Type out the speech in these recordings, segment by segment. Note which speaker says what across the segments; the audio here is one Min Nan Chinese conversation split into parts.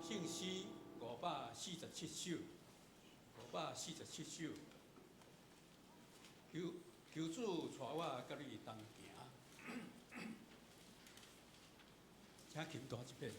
Speaker 1: 聖詩547首，547首。求求主帶我佮你同行，請琴彈一遍。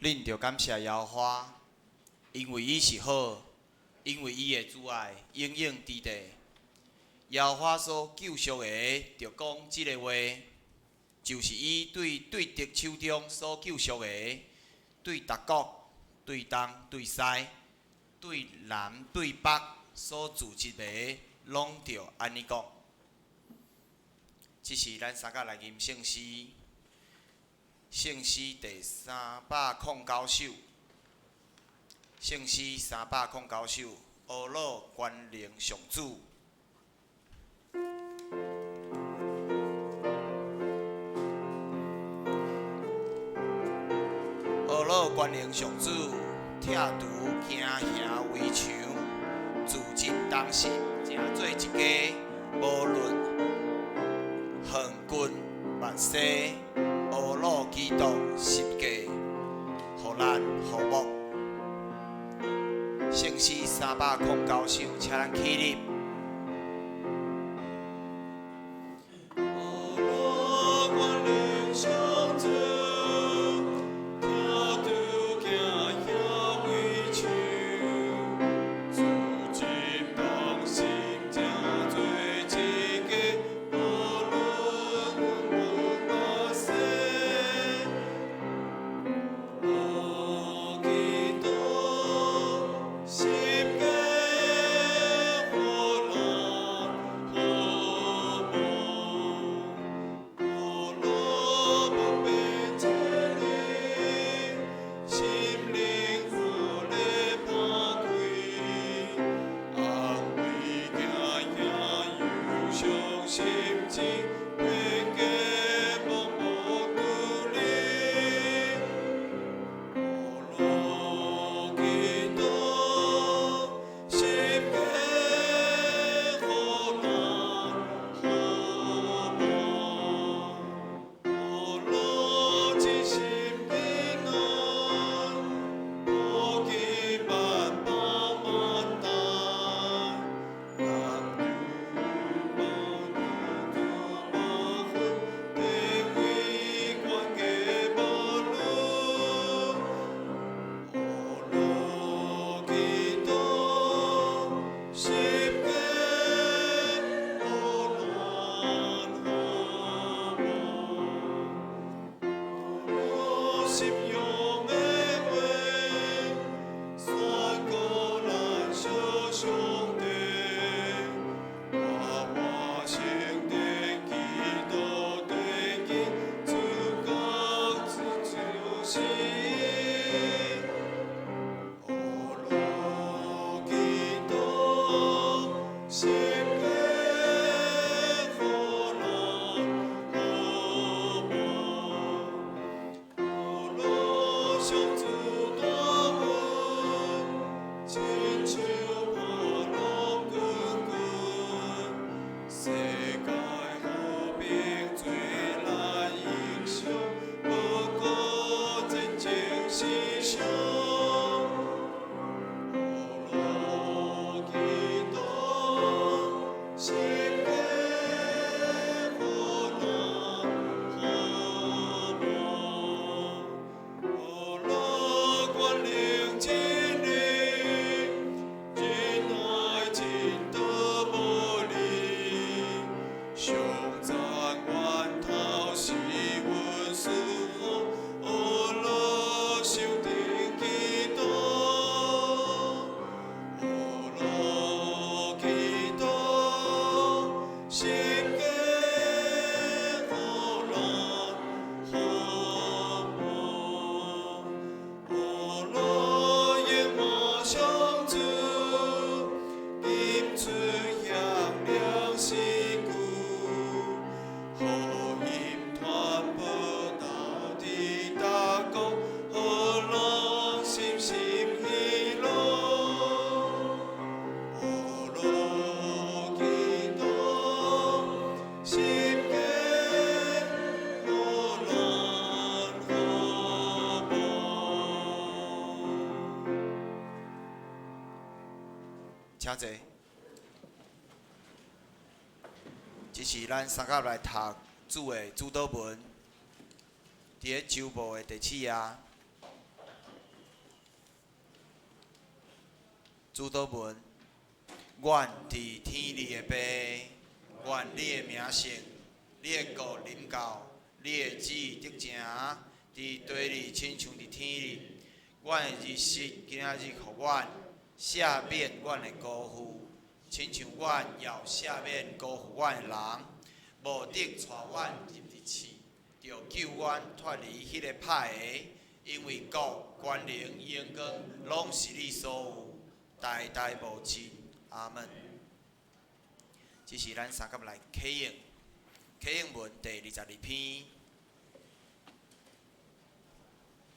Speaker 2: 恁著感謝耶和華，因為伊是好，因為伊的慈愛永永佇地。耶和華所救贖的，著講這个話，就是伊對對敵手中所救贖的，對逐國、對東、對西、對南、對北所聚集的，攏著按呢講。這是咱三甲來吟聖詩。聖詩第309首，聖詩309首，呵咾權能上主。呵咾權能上主，拆除堅城圍牆，聚集同心，成做一家，無論西呵咾基督十架，予咱和睦。聖詩309首，請咱起立。請坐。這是咱三甲來讀主的主禱文，佇咧週報的第四頁。主禱文，願佇天裡的父，願你的名聖，你的國臨到，你的旨意得成，佇地裡親像佇天裡。阮的日食今仔日予阮，赦免阮的辜負，親像阮也有赦免辜負阮的人，無得帶阮入佇試，著救阮脫離彼個歹的，因為國、權能、榮光，攏是你所有，代代無盡。阿門。這是咱三甲來啟應，啟應文第22篇，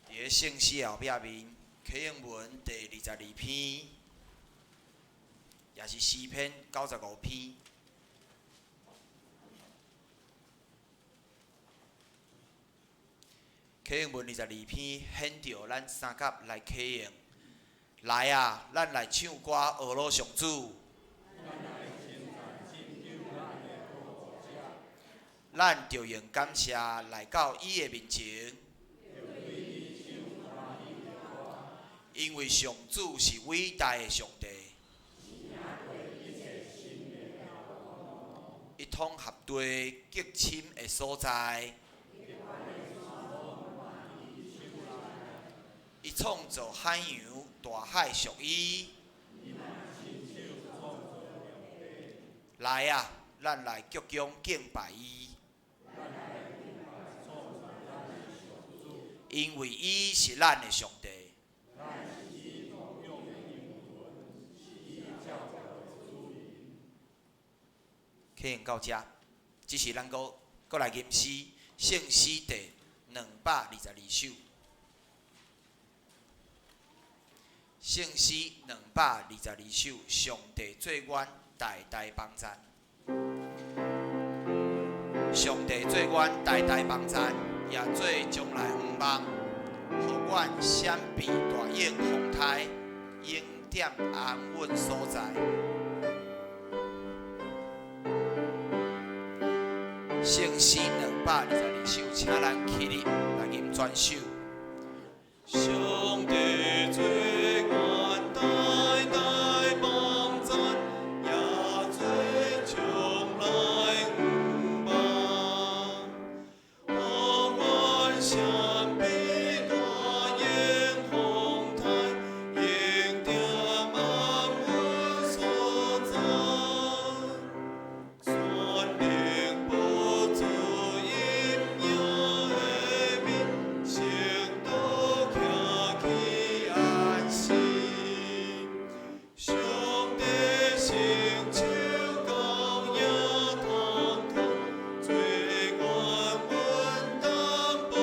Speaker 2: 佇咧聖詩後壁面，啟應文第22篇，也是詩篇95篇。啟應文22篇，顯著咱三甲來啟應。來啊，咱來唱歌，呵咾上主。咱著用感謝來到伊的面前，因為上主是偉大的上帝，伊統合地極深的所在，伊創造海洋，大海屬伊。來啊，咱來鞠躬敬拜伊，因為伊是咱的上帝。啟應到遮，只是咱閣閣來吟詩，聖詩第222首。聖詩222首，上帝做阮代代幫贊。上帝做阮代代幫贊，也做將來向望，予阮閃避大湧風颱，永踮安穩所在。聖詩222首，請咱起立來吟全首。上帝做阮代代幫贊，也做將來向望，予阮閃避大湧風颱，永踮安穩所在。全能寶座陰影下面，聖徒徛起安息。上帝伸手勾引痛苦，做阮穩當保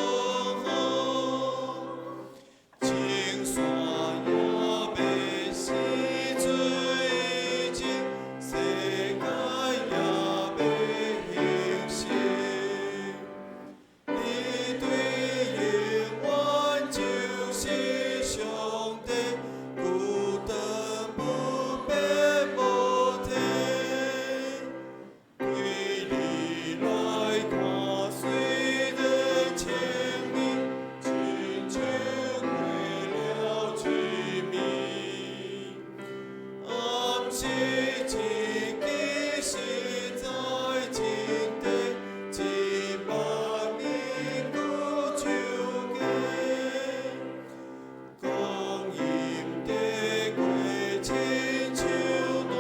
Speaker 2: 護。青山也欲死水盡，世界也欲興盛。你對永遠就是上帝，孤單不變無退。對你來看雖然千年，親像過了一暝。暗時一支實在真短，1萬年閣手過。光陰短過，親像大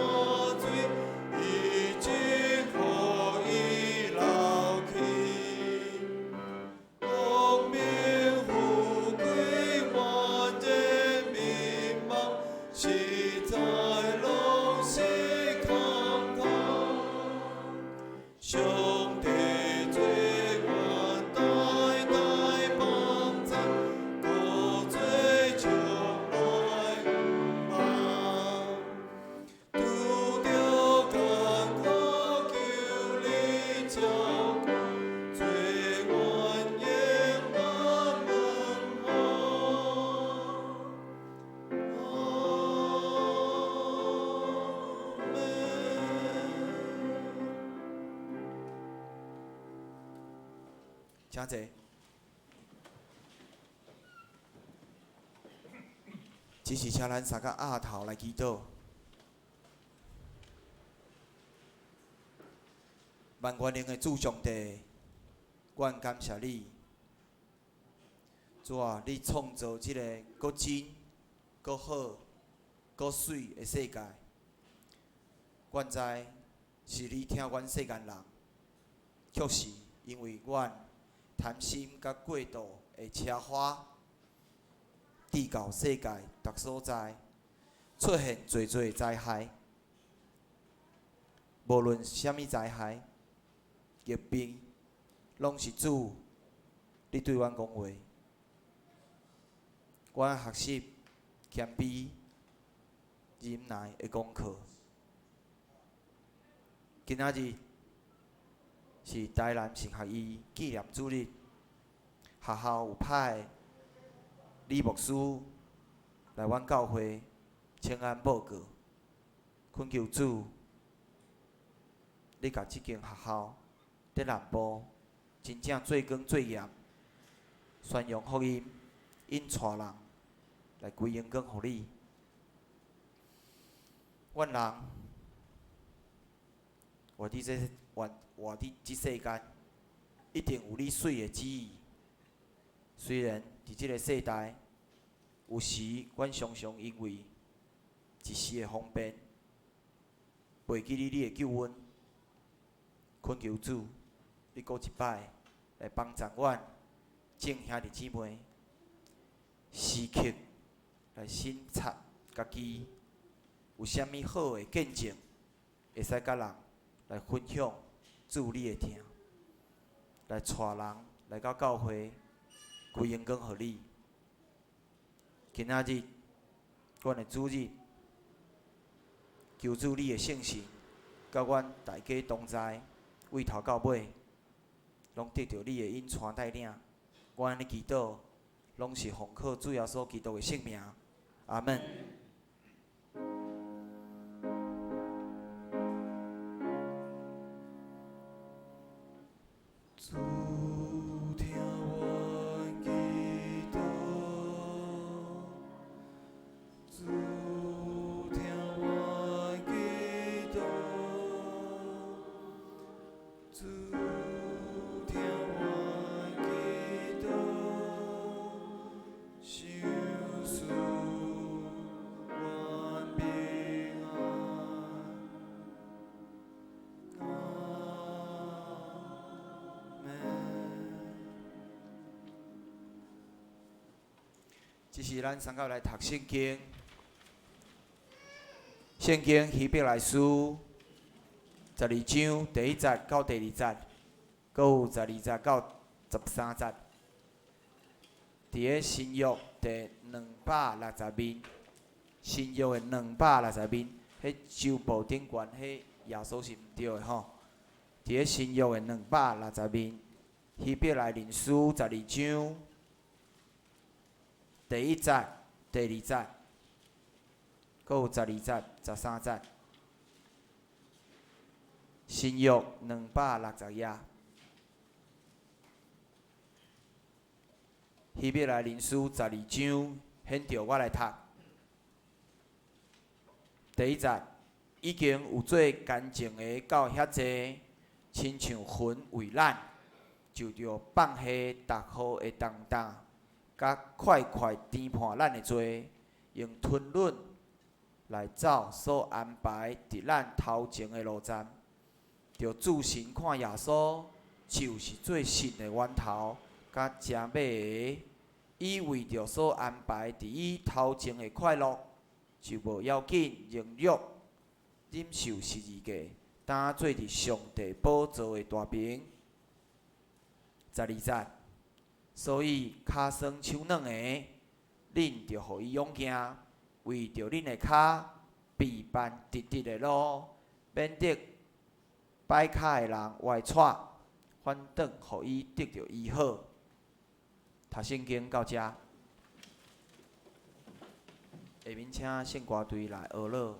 Speaker 2: 水，一直予伊流去。光明富貴，萬人迷茫，實在攏是空空。上帝做阮代代幫贊，閣做將來向望。拄著艱苦，求你照顧，做阮永遠問候。阿們。請坐。只是請咱三个額頭來祈禱。萬全能的主上帝，阮感謝你。主啊，你創造這个閣真、閣好、閣媠的世界。阮知是你疼阮世間人，卻是因為阮貪心佮過度的奢華，致到世界逐所在出現濟濟災害。無論啥物災害、疾病，攏是主你對阮講話。阮學習謙卑、忍耐的功課。今仔日是台南神學院紀念主日，學校有派李牧師來阮教會請安報告，懇求主，你共這間學校佇南部真正做光做鹽，宣揚福音，引帶人來歸榮光予你。阮人活佇這世間，一定有你媠的旨意。雖然佇這个世代，有時阮常常因為一時的方便，袂記得你的救恩。懇求主，你閣一擺來幫助阮眾兄弟姊妹，時刻來省察家己有啥物好的見證，會使佮人來分享主你的疼，來帶人來到教會，歸榮光予你。今仔日，阮的主日，求主你的聖神，佮阮大家同在，對頭到尾，攏得著你的引帶帶領。我按呢祈禱，攏是奉靠主耶穌基督的聖名。阿門。主聽阮祈禱，主聽阮祈禱，主聽阮祈禱，賞賜阮平安。阿們。這是咱三個來讀聖經，聖經希伯來書12章第一節到第二節，閣有12節到13節。佇个新約第260面，新約的260面，彼周報頂懸，彼耶穌是毋對的吼。佇个新約的260面，希伯來人書十二章第一節、第二節，閣有12節、13節。新約260頁。希伯來人書十二章，現著我來讀。第一節，已經有做乾淨的到遐濟，親像魂為咱，就著放下逐號的重擔，佮塊塊纏絆咱的罪，用吞忍來走所安排佇咱頭前的路站，著注神看耶穌，就是做信的源頭，佮成尾的，伊為著所安排佇伊頭前的快樂，就無要緊榮辱，忍受十字架，擔做佇上帝寶座的大爿。12節，所以跤酸手軟的，恁著予伊勇行，為著恁的跤備辦直直的路，免得擺跤的人歪跩，反轉予伊得著醫好。讀聖經到遮，下面請聖歌隊來學樂。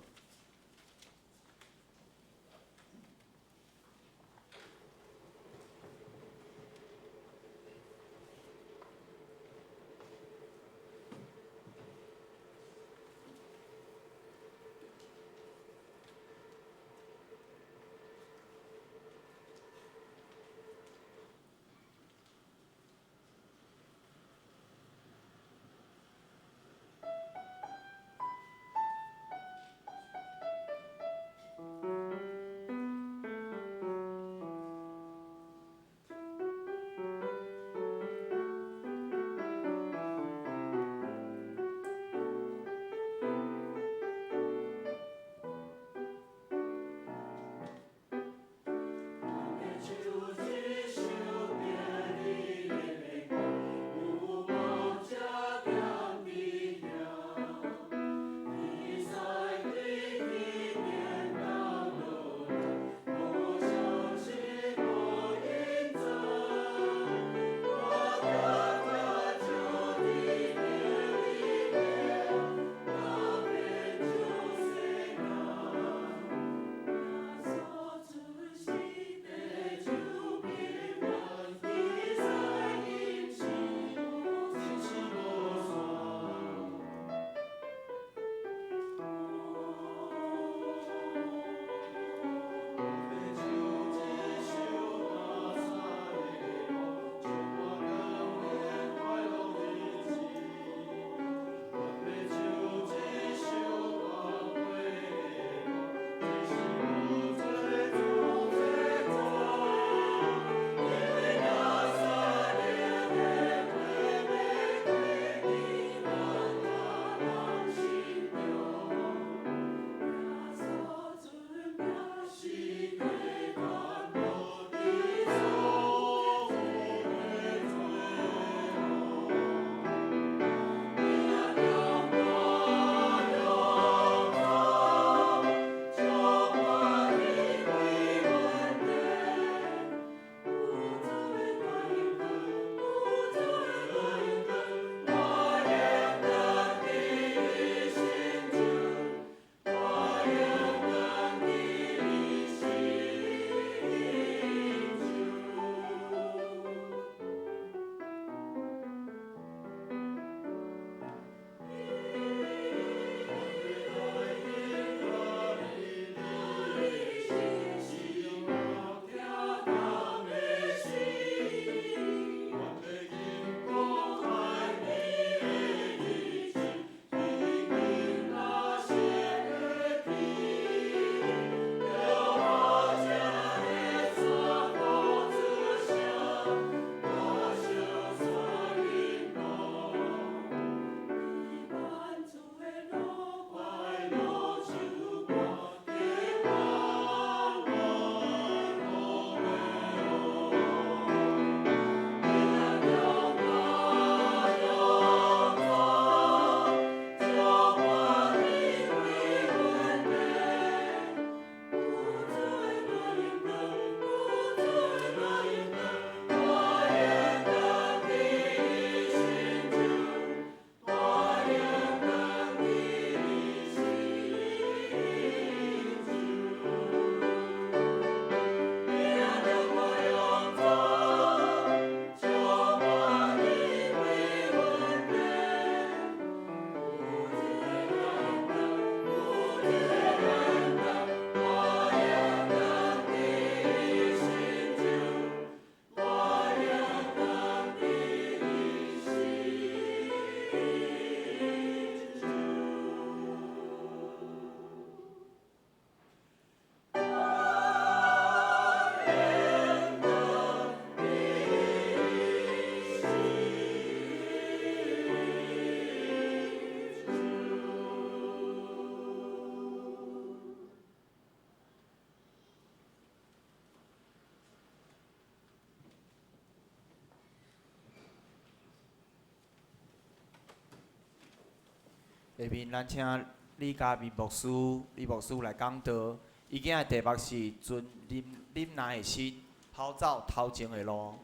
Speaker 2: 下面咱請李嘉明牧師、李牧師來講道。伊今的題目是存忍忍耐的心，跑走頭前的路。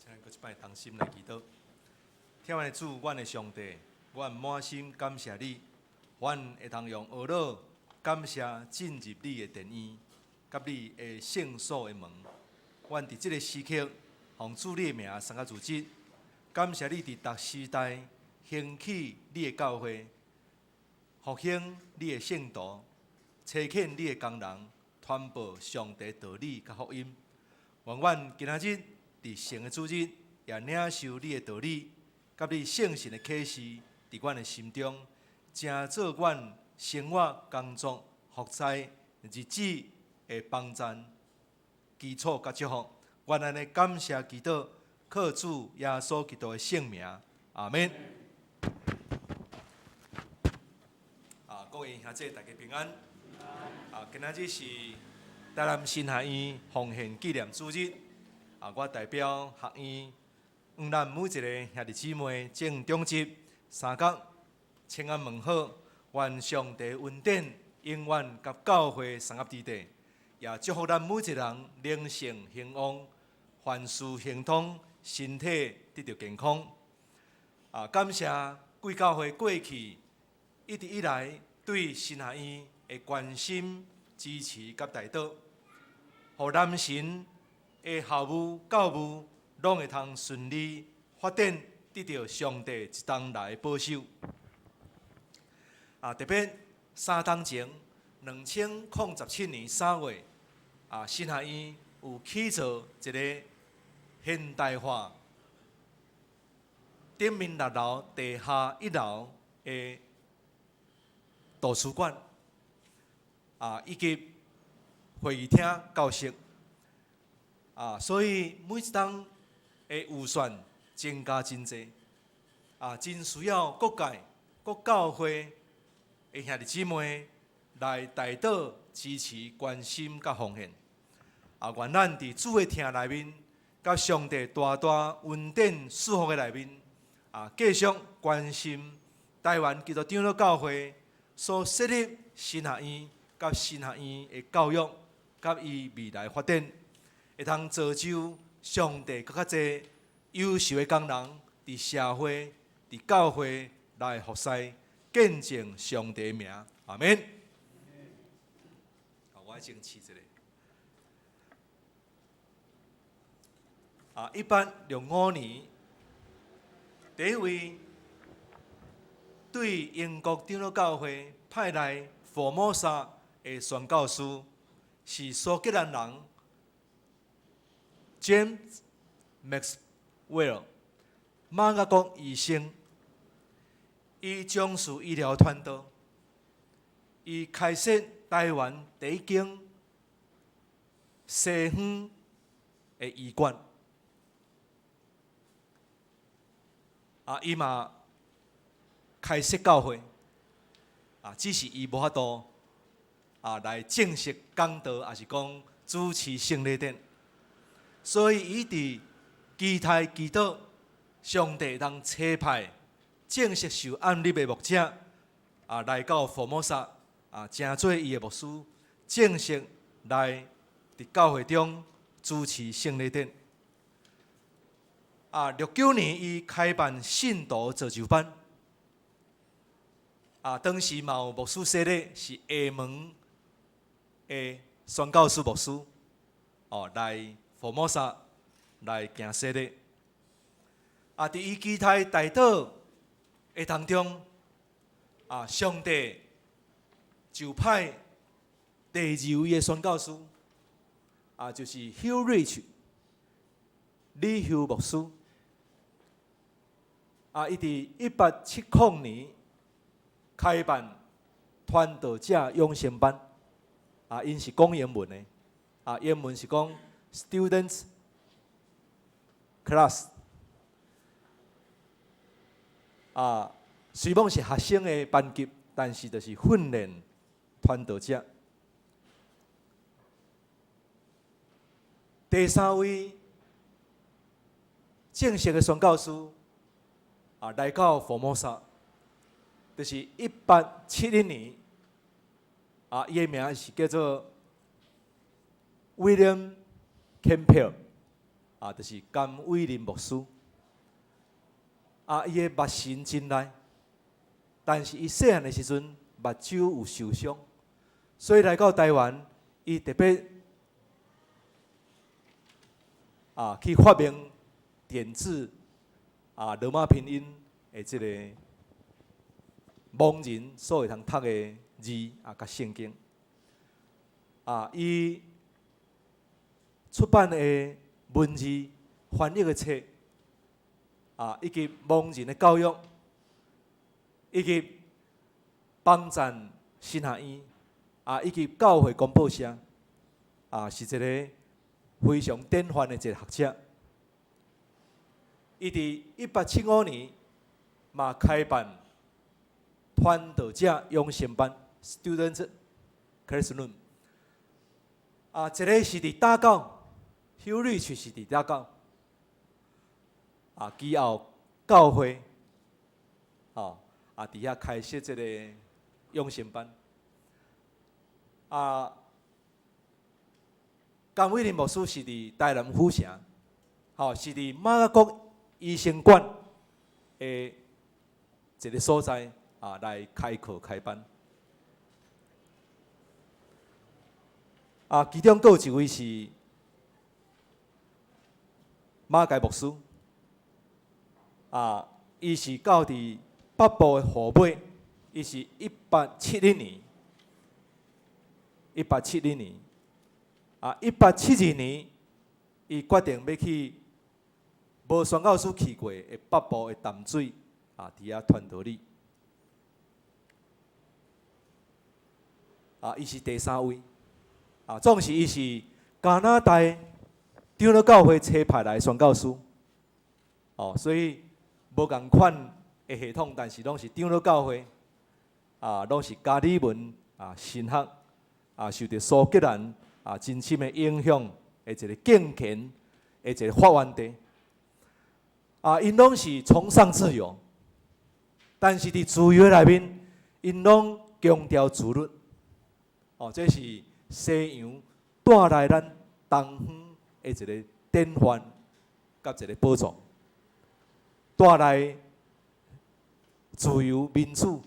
Speaker 3: 請咱閣一擺同心來祈禱。疼愛的主，阮的上帝，阮滿心感謝你，阮會通用懊惱感謝進入你的殿院，佮你的聖所的門。阮佇這个時刻，奉主你的名三個組織，感謝你佇逐時代興起你的教會，復興你的聖徒，差遣你的工人，傳播上帝道理佮福音。願阮今仔日佇聖的主日，也領受你的道理，佮你聖神的啟示，佇阮的心中，成做阮生活、工作、服侍日子的幫贊、基礎佮祝福。阮按呢感謝祈禱，靠主耶穌基督的聖名，阿們。啊，各位兄弟大家平安。啊，今仔日是台南神學院奉獻紀念主日。啊，我代表學院，向咱每一个兄弟姊妹、正長執、三角，請安問好，願上帝恩典永遠佮教會三合之地，也祝福咱每一个人靈性興旺，凡事亨通，身體得著健康。啊，感謝貴教會過去一直以來對神學院的關心、支持佮代禱，予南神的校務、教務攏會通順利發展，得著上帝一同來保守。啊，特別3冬前，2017年3月，啊，神學院有起造一个現代化頂面六樓地下一樓的圖書館，啊，以及會議廳教室，啊，所以每一冬的預算增加真濟，啊，真需要各界、各教會的兄弟姊妹來代禱、支持、關心佮奉獻。啊，願咱佇主的疼內面，佮上帝大大恩典賜福的內面，啊，繼續關心台灣基督長老教會所設立神學院佮神學院的教育，佮伊未來發展，會通造就上帝閣較濟優秀的工人，佇社會、佇教會來服侍，見證上帝的名。阿們。好，我先試一下。啊，1865年，第一位對英國長老教會派來福摩沙的宣教師是蘇格蘭人 James Maxwell，馬雅國醫生。伊從事醫療傳道，伊開設台灣第一間西方的醫館。啊，伊嘛開設教會，啊，只是伊無法度啊來正式講道，抑是講主持聖禮典。所以伊佇期待祈禱，上帝會當差派正式受按立的牧者啊來到福摩薩啊，成做伊的牧師，正式來佇教會中主持聖禮典。啊，69年伊開辦信徒造就班。啊，當時嘛有牧師洗禮，是廈門的宣教師牧師，哦，來福摩薩來行洗禮。啊，佇伊期待代禱的當中，啊，上帝就派第二位的宣教師，啊，就是 Hugh Rich 李休牧師。啊，伊佇1870年開辦傳道者養成班，啊，𪜶是講英文的，啊，英文是講 students class，啊，雖罔是學生的班級，但是就是訓練傳道者。第三位正式的宣教師啊，來到福摩沙，就是1871年啊，伊的名是叫做 William Campbell 啊，就是甘偉林牧師。啊，伊的目神真利，但是伊細漢的時陣目睭有受傷，所以來到台灣，伊特別啊去發明點字啊羅馬拼音的這個盲人所會通讀的字啊，佮聖經啊，伊出版的文字翻譯的冊啊，以及盲人的教育，以及幫贊神學院啊，以及教會公報社啊，是一個非常典範的一個學者。伊佇1875年嘛開辦傳道者養成班（Student Classroom）。啊，一个是佇打狗，休瑞就是佇打狗。啊，其後教會，吼，啊，佇遐開設這個養成班。啊，甘偉林牧師是佇台南府城，吼，是佇媽閣醫生館的一個所在啊，來開課開班。啊，其中閣有一位是馬偕牧師，啊，伊是到佇北部的湖尾，伊是一八七一年，一八七一年，啊，1872年，伊決定欲去無宣教師去過的北部的淡水，啊，佇遐傳道理。啊，伊是第三位，啊，總是伊是加拿大長老教會差派來的宣教師，哦，所以無仝款的系統，但是攏是長老教會，啊，攏是加爾文啊神學啊，受著蘇格蘭啊真深的影響的一個敬虔的一個發源地，啊，𪜶攏是崇尚自由，但是佇自由內面，𪜶攏強調自律。哦，這是西洋帶來咱東方的一個典範，佮一個寶藏，帶來自由民主，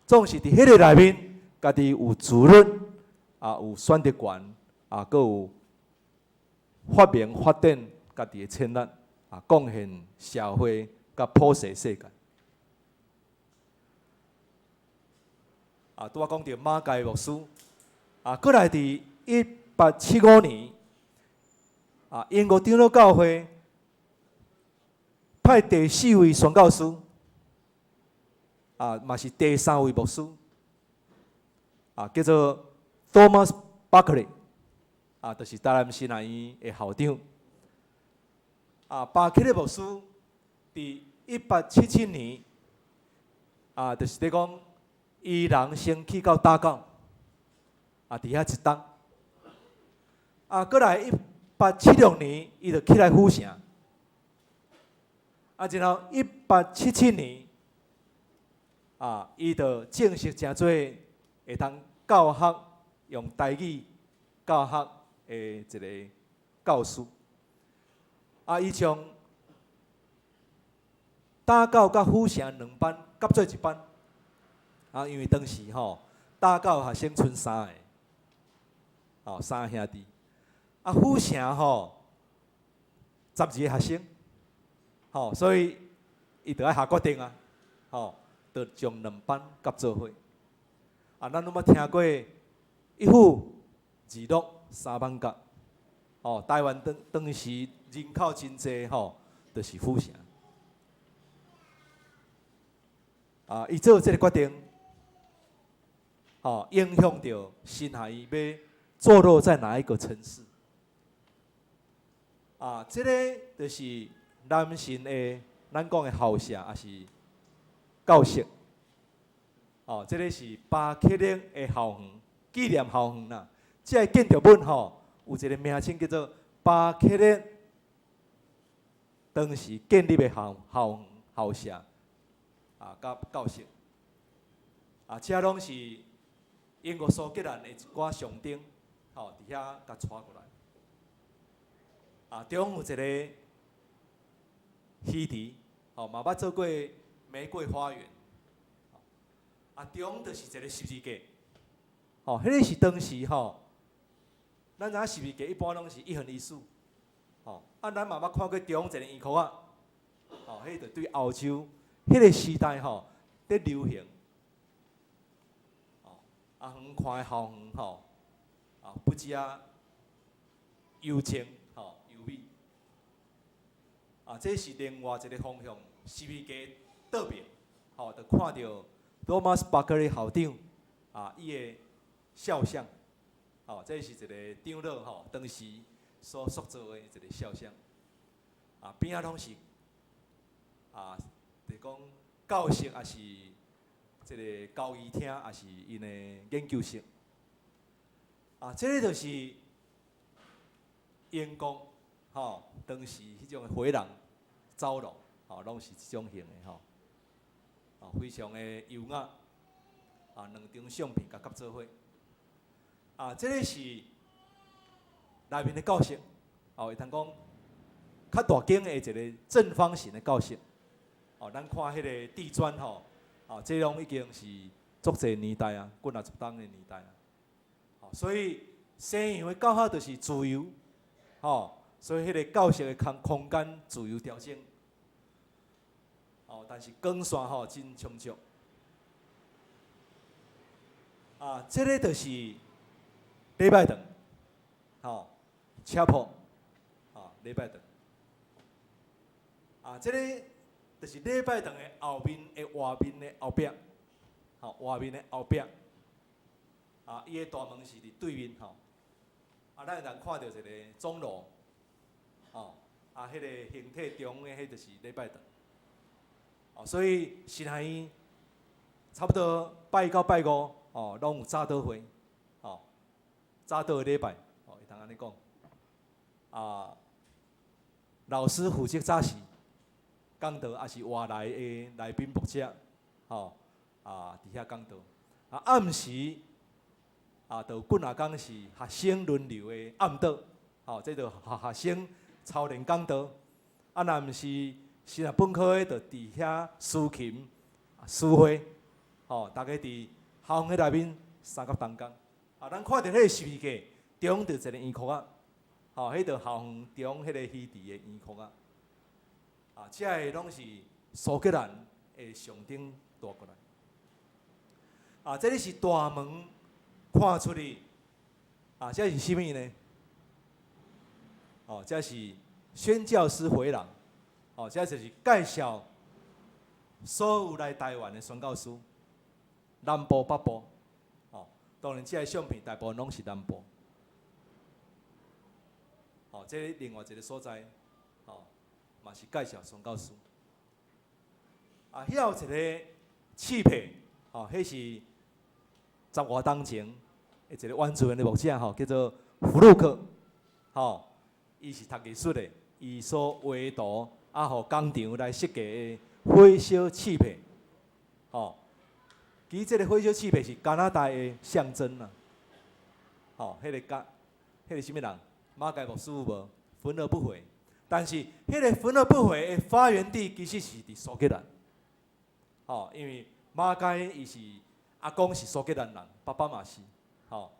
Speaker 3: 總是佇彼个內面，家己有自律，啊，有選擇權，啊，閣有發明發展家己的潛力，啊，貢獻社會佮普世世界。啊，拄仔講著馬偕牧師。啊，閣來佇1875年，啊，英國長老教會派第四位宣教師，啊，嘛是第三位牧師，啊，叫做 Thomas Barclay，啊，就是台南神學院的校長。啊，巴克利牧師佇1877年，啊，就是咧講，伊人先去到打狗。啊，佇遐一冬，啊，閣來1876年，伊就起來府城。啊，然後1877年，啊，伊就正式成做會當教學用台語教學的一个教師。啊，伊將打狗佮府城兩班合做一班。啊，因為當時吼打狗學生賰三个。哦，三兄弟，啊，府城吼12个學生，吼，所以伊著愛下決定啊，吼，就將兩班合做伙。啊，咱攏捌聽過一府二鹿三艋舺，哦，台灣當當時人口真濟吼，就是府城。啊，伊做這个決定，吼，影響著神學院欲坐落在哪一個城市？啊，這个就是南神的咱講的校舍，抑是教室。哦，這个是巴克勒的校園，紀念校園啦。這个建築物吼，有一个名稱叫做巴克列當時建立的校舍啊，佮教室啊，這攏是英國蘇格蘭的一寡上頂，吼，佇遐共帶過來。啊，中有一個魚池，吼，嘛捌做過玫瑰花園。啊，中就是一個十字架，吼，彼個是當時吼，咱知影十字架一般攏是一橫一豎，吼，啊，咱嘛捌看過中一個圓箍仔，吼，彼就對歐洲彼個時代吼，佇流行，吼，啊，遠看的校園吼，啊，不止啊，幽靜，吼，優美，啊，這是另外一個方向，十字架倒邊，吼，就看著 Thomas Barclay 校長啊，伊的肖像，吼，這是一個長老吼，當時所塑造的一個肖像，啊，邊仔攏是啊，就是講教室，抑是這個交誼廳，抑是𪜶的研究室，啊，這個就是英國吼當時彼種的回廊走廊，吼，攏是這種型的吼。啊，非常的優雅，啊，兩張相片共夾做伙，啊，這個是內面的教室，哦，會通講較大間的一個正方形的教室，哦，咱看彼個地磚吼，啊，這攏已經是足濟年代啊，幾若十冬的年代啊，哦，所以西洋的教學就是自由，吼，所以彼個教室的空間自由調整。哦，但是光線吼真充足。啊，這個就是禮拜堂，吼，chapel，啊，禮拜堂。啊，這個就是禮拜堂的後面的外面的後壁，吼，外面的後壁。啊，伊的大門是佇對面吼。啊，咱會當看著一個鐘樓，吼，啊，彼個形體中的彼就是禮拜堂。哦，所以神學院差不多拜一到拜五，哦，攏有早禱會，哦，早禱的禮拜，哦，會通按呢講。啊，老師負責早時講道，抑是外來的來賓牧者，吼，啊，佇遐講道。啊，暗時啊，就有幾若工是學生輪流的暗禱，吼，這就學生操練講道。啊，若毋是神學本科的，就佇遐司琴、司會，吼，逐家佇校園內面相佮同工。啊，咱看著彼個十字架，中就一個圓箍仔，吼，彼就校園中彼個魚池的圓箍仔。啊，這个攏是蘇格蘭的上頂帶過來。啊，這個是大門看出去，啊，這是啥物呢？哦，這是宣教師回廊，哦，這就是介紹所有來台灣的宣教師，南部、北部，哦，當然這个相片大部分攏是南部。哦，這另外一個所在，哦，嘛是介紹宣教師。啊，遐有一個刺皮，哦，彼是十外冬前的一個原住民的牧者吼，叫做弗魯克，吼，伊是讀藝術的，伊所畫圖啊，予工廠來設計的火燒刺皮，吼，其實這個火燒刺皮是加拿大的象徵啦，吼，彼個加，彼個啥物人？馬偕牧師有無？焚而不悔，但是彼個焚而不悔的發源地其實是佇蘇格蘭，吼，因為馬偕伊是阿公是蘇格蘭人，爸爸嘛是，吼。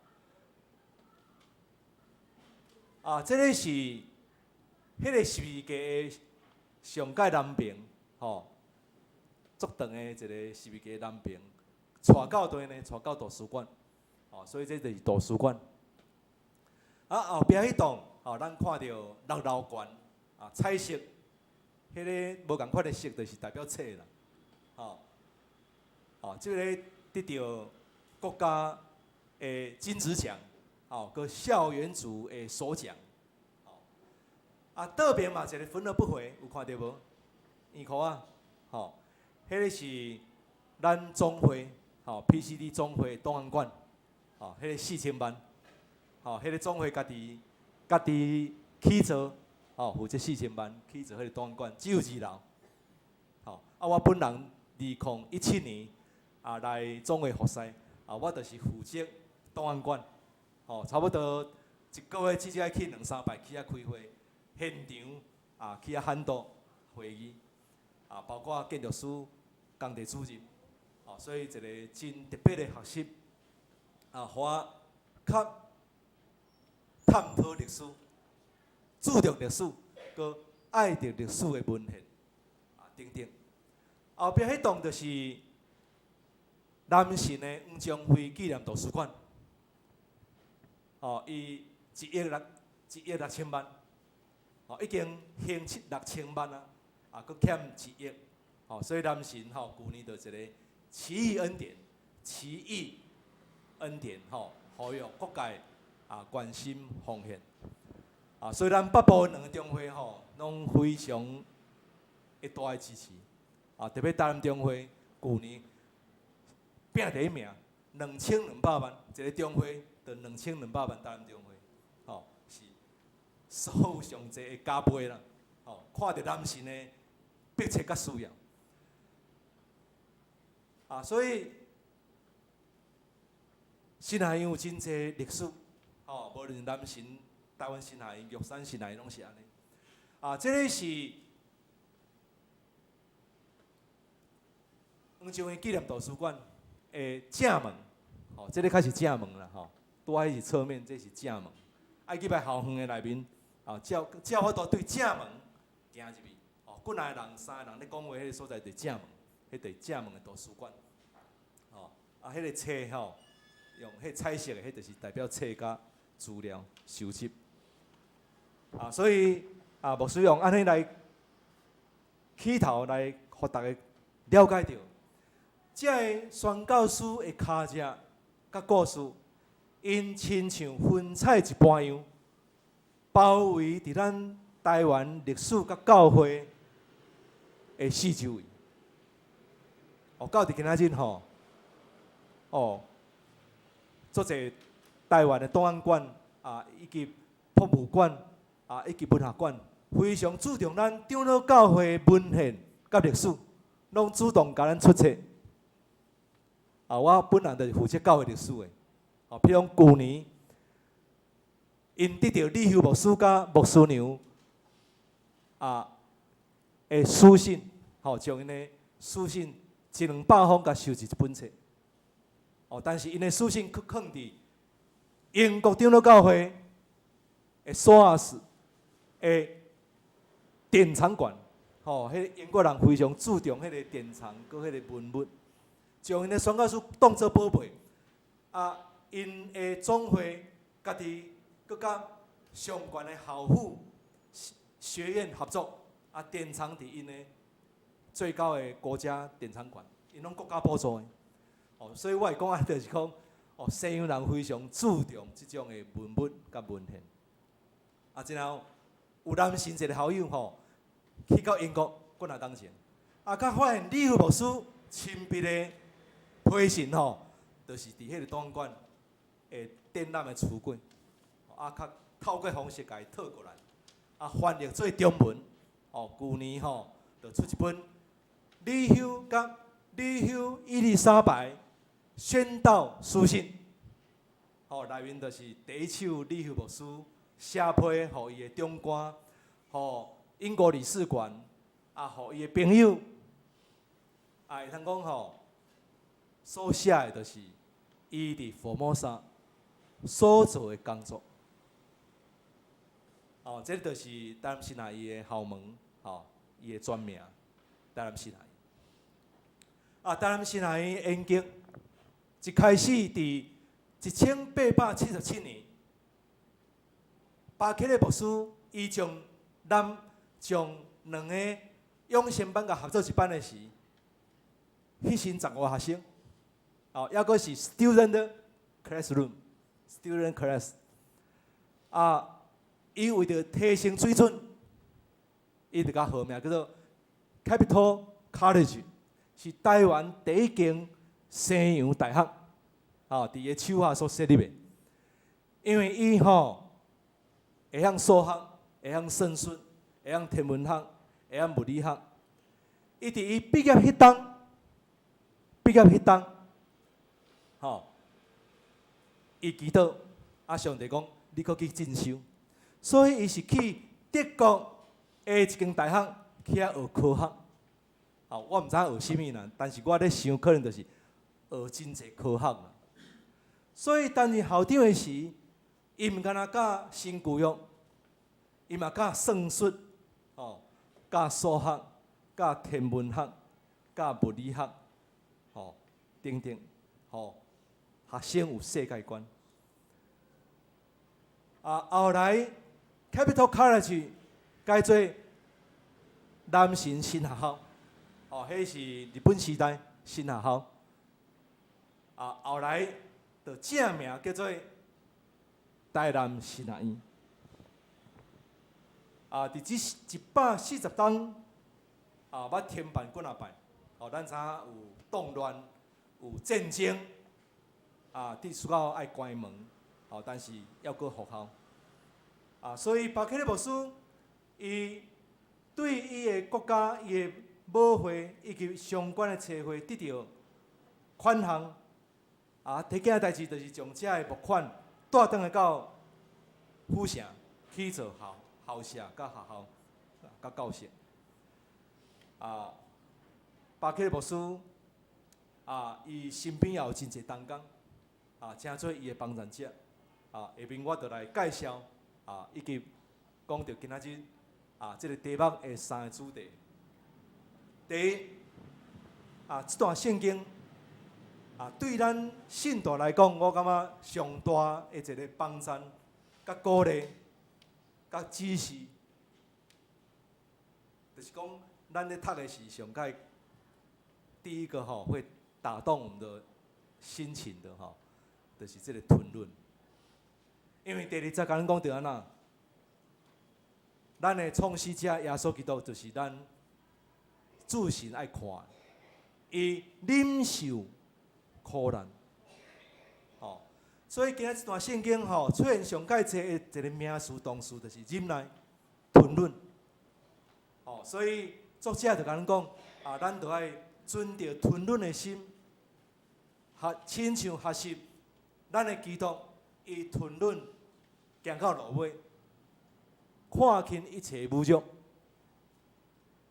Speaker 3: 啊，這個是彼個十字架的上蓋南邊，吼，足長的一個十字架南邊，帶到佗呢？帶到圖書館，吼，所以這就是圖書館。啊，後壁彼棟，吼，咱看著六樓懸，啊，彩色，彼个無仝款的色，就是代表冊啦，吼，哦，這个得著國家的金質獎，吼，閣校園組的首獎，吼，啊，倒邊嘛一個焚而不悔，有看著無？圓箍仔，吼，彼个是咱總會，吼，PCD 總會檔案館，吼，彼个4000萬。吼，彼个總會家己家己起造，吼，負責4000萬起造彼個檔案館，只有二樓。吼，啊，我本人2017年啊來總會服侍，啊，我就是負責檔案館，吼，差不多一個月至少愛去兩三擺去遐開會，現場啊去遐喊導會議，啊，包括建築師、工地主任，吼，所以一個真特別的學習，啊，予我較探討歷史、注重歷史、閣愛著歷史的文獻，啊等等。後壁彼棟就是南神的黃宗輝紀念圖書館，哦，伊1億6千萬，哦，已經還7、6千萬啊，啊，閣欠一億，哦，所以南神吼，舊年就一個奇異恩典，奇異恩典吼，呼籲各界啊關心奉獻，啊，所以咱北部兩個中會吼，攏非常的大的支持，啊，特別台南中會舊年拼第一名，2200萬，一個中會就2200萬，台南中會，吼，是所有上濟的加倍啦，吼，看著南神的迫切佮需要，啊，所以神學院有真濟歷史，吼，無論南神、台灣神學院、玉山神學院攏是按呢。啊，這个是黃宗輝紀念圖書館的正門，吼，這个較是正門啦，吼，拄仔彼是側面，這是正門。愛入來校園的內面，啊，才有法度對正門行入去。哦，幾若個人、三个人咧講話，彼个所在就是正門，彼就是正門的圖書館。吼，啊，彼个冊吼，用彼彩色的，彼就是代表冊佮資料收集。啊，所以啊，牧師用按呢來起頭來，予大家了解著，這个宣教師的跤跡佮故事，𪜶親像雲彩一般樣，包圍佇咱台灣歷史佮教會的四周圍。哦，到佇今仔日吼，哦，足濟台灣的檔案館啊，以及博物館啊，以及文學館，非常注重咱長老教會文獻佮歷史，攏主動共咱出冊。啊，我本人就是負責教會歷史的。哦，譬如講舊年，𪜶得著李休牧師佮牧師娘啊的書信，吼，將𪜶的書信一兩百封共收集一本冊。哦，但是𪜶的書信卻囥佇英國長老教會的 SOAS 的典藏館，吼，彼个英國人非常注重彼个典藏，閣彼个文物，將𪜶的宣教書當做寶貝。啊，𪜶的總會家己閣佮相關的校府學院合作，啊，典藏佇𪜶的最高的國家典藏館，𪜶攏國家補助的。哦，所以我會講啊，就是講，哦，西洋人非常注重這種的文物佮文獻。啊，然後有南神一個校友吼，去到英國幾若冬前，啊，佮發現李休牧師親筆的批信吼，就是佇彼個檔案館的展覽的櫥櫃，啊，較透過方式共伊討過來，啊，翻譯做中文，哦，舊年吼就出一本李休佮李休伊麗莎白宣道書信，吼，內面就是第一手李休牧師寫批予伊的長官，予英國領事館，啊，予伊的朋友，啊，會通講吼，所寫的就是伊佇福摩沙所做的工作。哦，這就是台南神學院的校門，吼，伊的全名，台南神學院。啊，台南神學院研究一開始佇1877年，巴克禮牧師伊將咱將兩个養成班共合做一班的時，彼時10外學生，哦，抑閣是 student classroom，student class，啊，伊為著提升水準，伊就共號名叫做 Capital College，是台灣第一間西洋大學，吼，佇伊手下所設立的。因為伊吼會曉數學，會曉算術，會曉天文學，會曉物理學。伊佇伊畢業彼冬，畢業彼冬，吼，伊祈禱，啊，上帝講，你閣去進修，所以伊是去德國的一間大學去遐學科學。吼，我毋知影學啥物啦，但是我咧想，可能就是學真濟科學啦。所以擔任校長的時，伊毋干焦教新舊約，伊嘛教算術，吼，教數學，教天文學，教物理學，吼，等等，吼，學生有世界觀。啊，後來 Capitol College 改做南神新學校，哦，彼是日本時代新學校。啊，後來就正名叫做台南神學院。啊，佇這140冬，啊，捌停辦幾若擺，哦，咱知影有動亂，有戰爭，啊，佇需要愛關門，哦，但是猶閣復校。啊，所以巴克利牧師，伊對伊的國家、伊的母會以及相關的冊會得著款項，啊，第一件代誌就是將這个募款帶轉來到府城去做校校舍、佮學校、佮教室。啊，巴克利牧師啊，伊身邊也有真濟同工，啊，成做伊的幫贊者。啊，下面我就來介紹啊，以及講著今仔日啊，這个題目的三個主題。第一，啊，這段聖經啊，對咱信徒來講，我感覺上大的一個幫贊、佮鼓勵、佮指示，就是講咱咧讀的時上蓋第一個吼會打動我們的心情的吼，就是這个吞忍。因為第二節共咱講著按怎，咱的創始者耶穌基督就是咱注神愛看，伊忍受苦難，吼，所以今仔這段聖經吼出現上蓋濟的一個名詞動詞，就是忍耐、吞忍，吼，所以作者就共咱講啊，咱著愛存著吞忍的心，學親像學習咱的基督，伊吞忍行到落尾，看輕一切侮辱，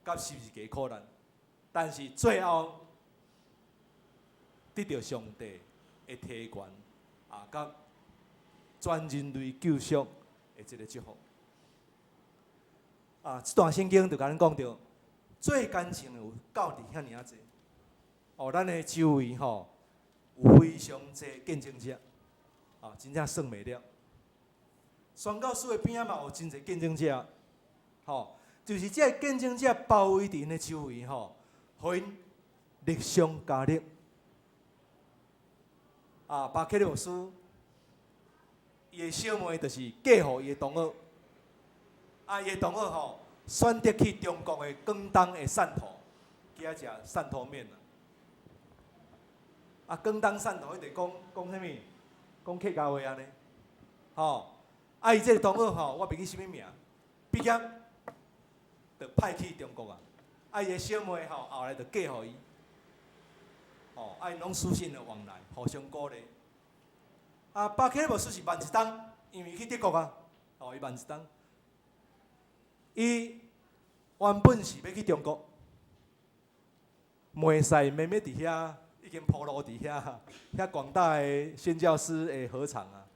Speaker 3: 佮十字架苦難，但是最後得著上帝的提懸啊，佮全人類救贖的這个祝福。啊，這段聖經就共咱講著，做工程的有夠佇遐爾仔濟。哦，咱的周圍吼有非常濟見證者，啊，真正算袂了。宣教士的邊仔嘛有真濟見證者，吼，就是這个見證者包圍佇𪜶的周圍吼，予𪜶力上加力。啊，巴克利牧師，伊的小妹就是嫁予伊的同學，啊，伊的同學吼選擇去中國的廣東的汕頭，去遐食汕頭麵啊。啊，廣東汕頭彼塊講講啥物？講客家話按呢，吼。啊，伊這个同學吼，我袂記啥物名，畢業就派去中國啊。啊，伊的小妹吼，後來就嫁予伊。吼，啊，𪜶攏書信的往來，互相鼓勵。啊，巴克利牧師是慢一冬，因為去德國啊，吼，伊慢一冬。伊原本是欲去中國，袂使慢慢佇遐已經鋪路佇遐，遐廣大的宣教師的禾場啊。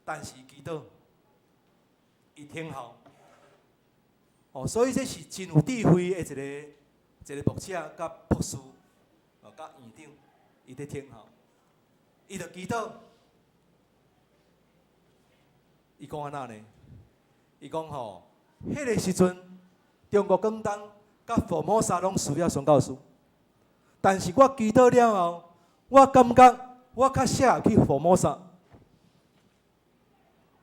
Speaker 3: 但是祈禱，伊聽候，哦，所以這是真有智慧的一个一个牧者佮博士，哦，佮院長，伊佇聽候，伊就祈禱，伊講按怎呢？伊講吼，彼个時陣，中國廣東佮福摩沙攏需要宣教師，但是我祈禱了後，我感覺我較適合去福摩沙，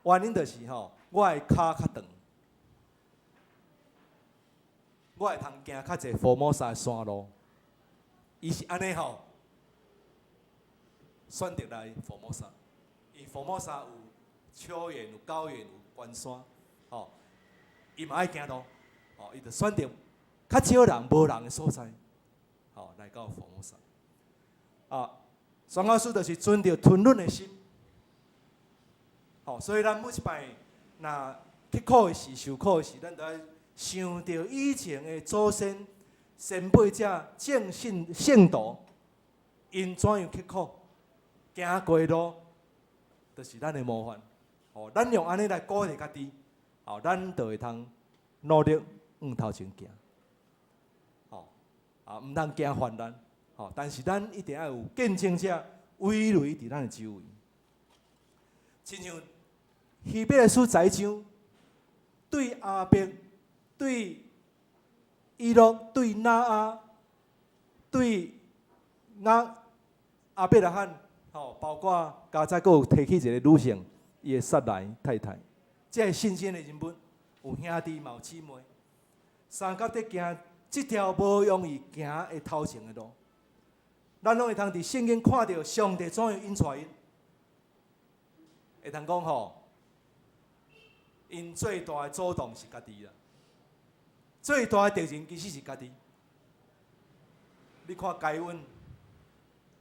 Speaker 3: 原因就是吼，我的跤較長，我會通行較濟福摩沙的山路。伊是按呢吼，選擇來福摩沙，因為福摩沙有草原、有高原、有關山，吼。伊嘛愛行路，哦，伊就選擇較少人、無人的所在，吼，來到福摩薩。啊，宣教師就是存著吞忍的心，吼，所以咱每一擺若去苦的時、受苦的時，咱都愛想著以前的祖先、先輩者、正信聖徒，𪜶怎樣刻苦行過的路，就是咱的模範。吼，咱用按呢來鼓勵家己，吼，咱就會通努力向頭前行。吼，啊，毋通驚患難，吼，但是咱一定愛有見證者圍圍佇咱的周圍。親像希伯來書11章，對亞伯、對以諾、對挪亞、對亞亞伯拉罕，吼，包括加載閣有提起一個女性，伊的撒萊太太，這个信心的人物，有兄弟嘛有姊妹，相佮佇行這條無容易行的頭前的路，咱攏會通佇聖經看著上帝怎樣引帶𪜶，會通講吼，𪜶最大的阻擋是家己啦，最大的敵人其實是家己。你看該隱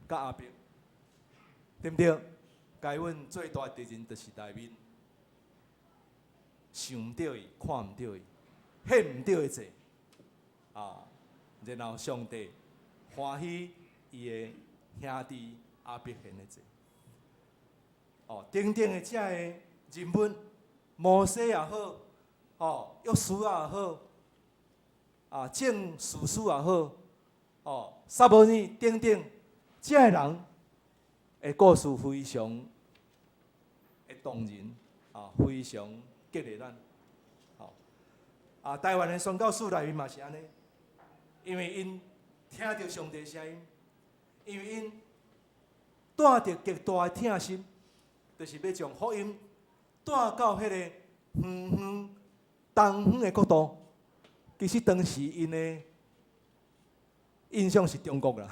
Speaker 3: 佮亞伯，對毋對？該隱最大的敵人就是內面想毋著伊，看毋著伊，獻毋著的祭啊，然後上帝歡喜伊的兄弟亞伯獻的祭。哦，等等的這個人物，摩西也好，哦，約書亞也好，啊，眾士師也好，哦，撒母耳等等，這个人的故事非常的動人，啊，非常激勵咱。吼，啊，台灣的宣教士內面嘛是按呢，因為𪜶聽著上帝聲音，因為𪜶帶著極大的疼心，就是欲將福音帶到彼個遠遠東方的國度。其實當時𪜶的印象是中國啦，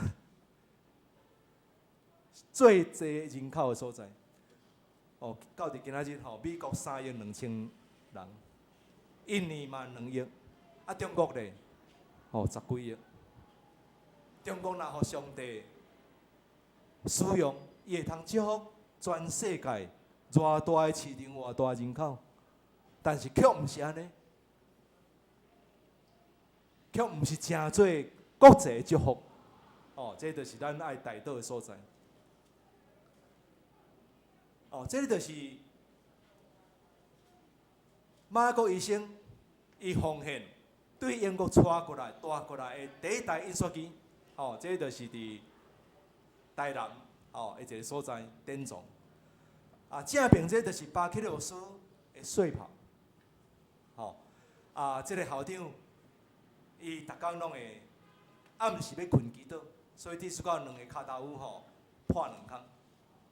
Speaker 3: 最濟人口的所在。哦，到佇今仔日吼，美國3億2千人，印尼嘛2億，啊中國咧，吼十幾億。中國若予上帝使用，伊會通祝福全世界偌大的市場，偌大的人口，但是卻毋是按呢，卻毋是成做國際的祝福。哦，這就是咱愛代禱的所在。哦，這个就是馬可醫生伊奉獻對英國帶過來、帶過來的第一台印刷機。哦，這就是佇台南哦，的一个所在典藏。啊，正爿這就是巴克老師的稅袍。吼，啊，這个校長伊逐工攏會暗時欲睏祈禱，所以致使到兩个跤頭趺吼破兩空。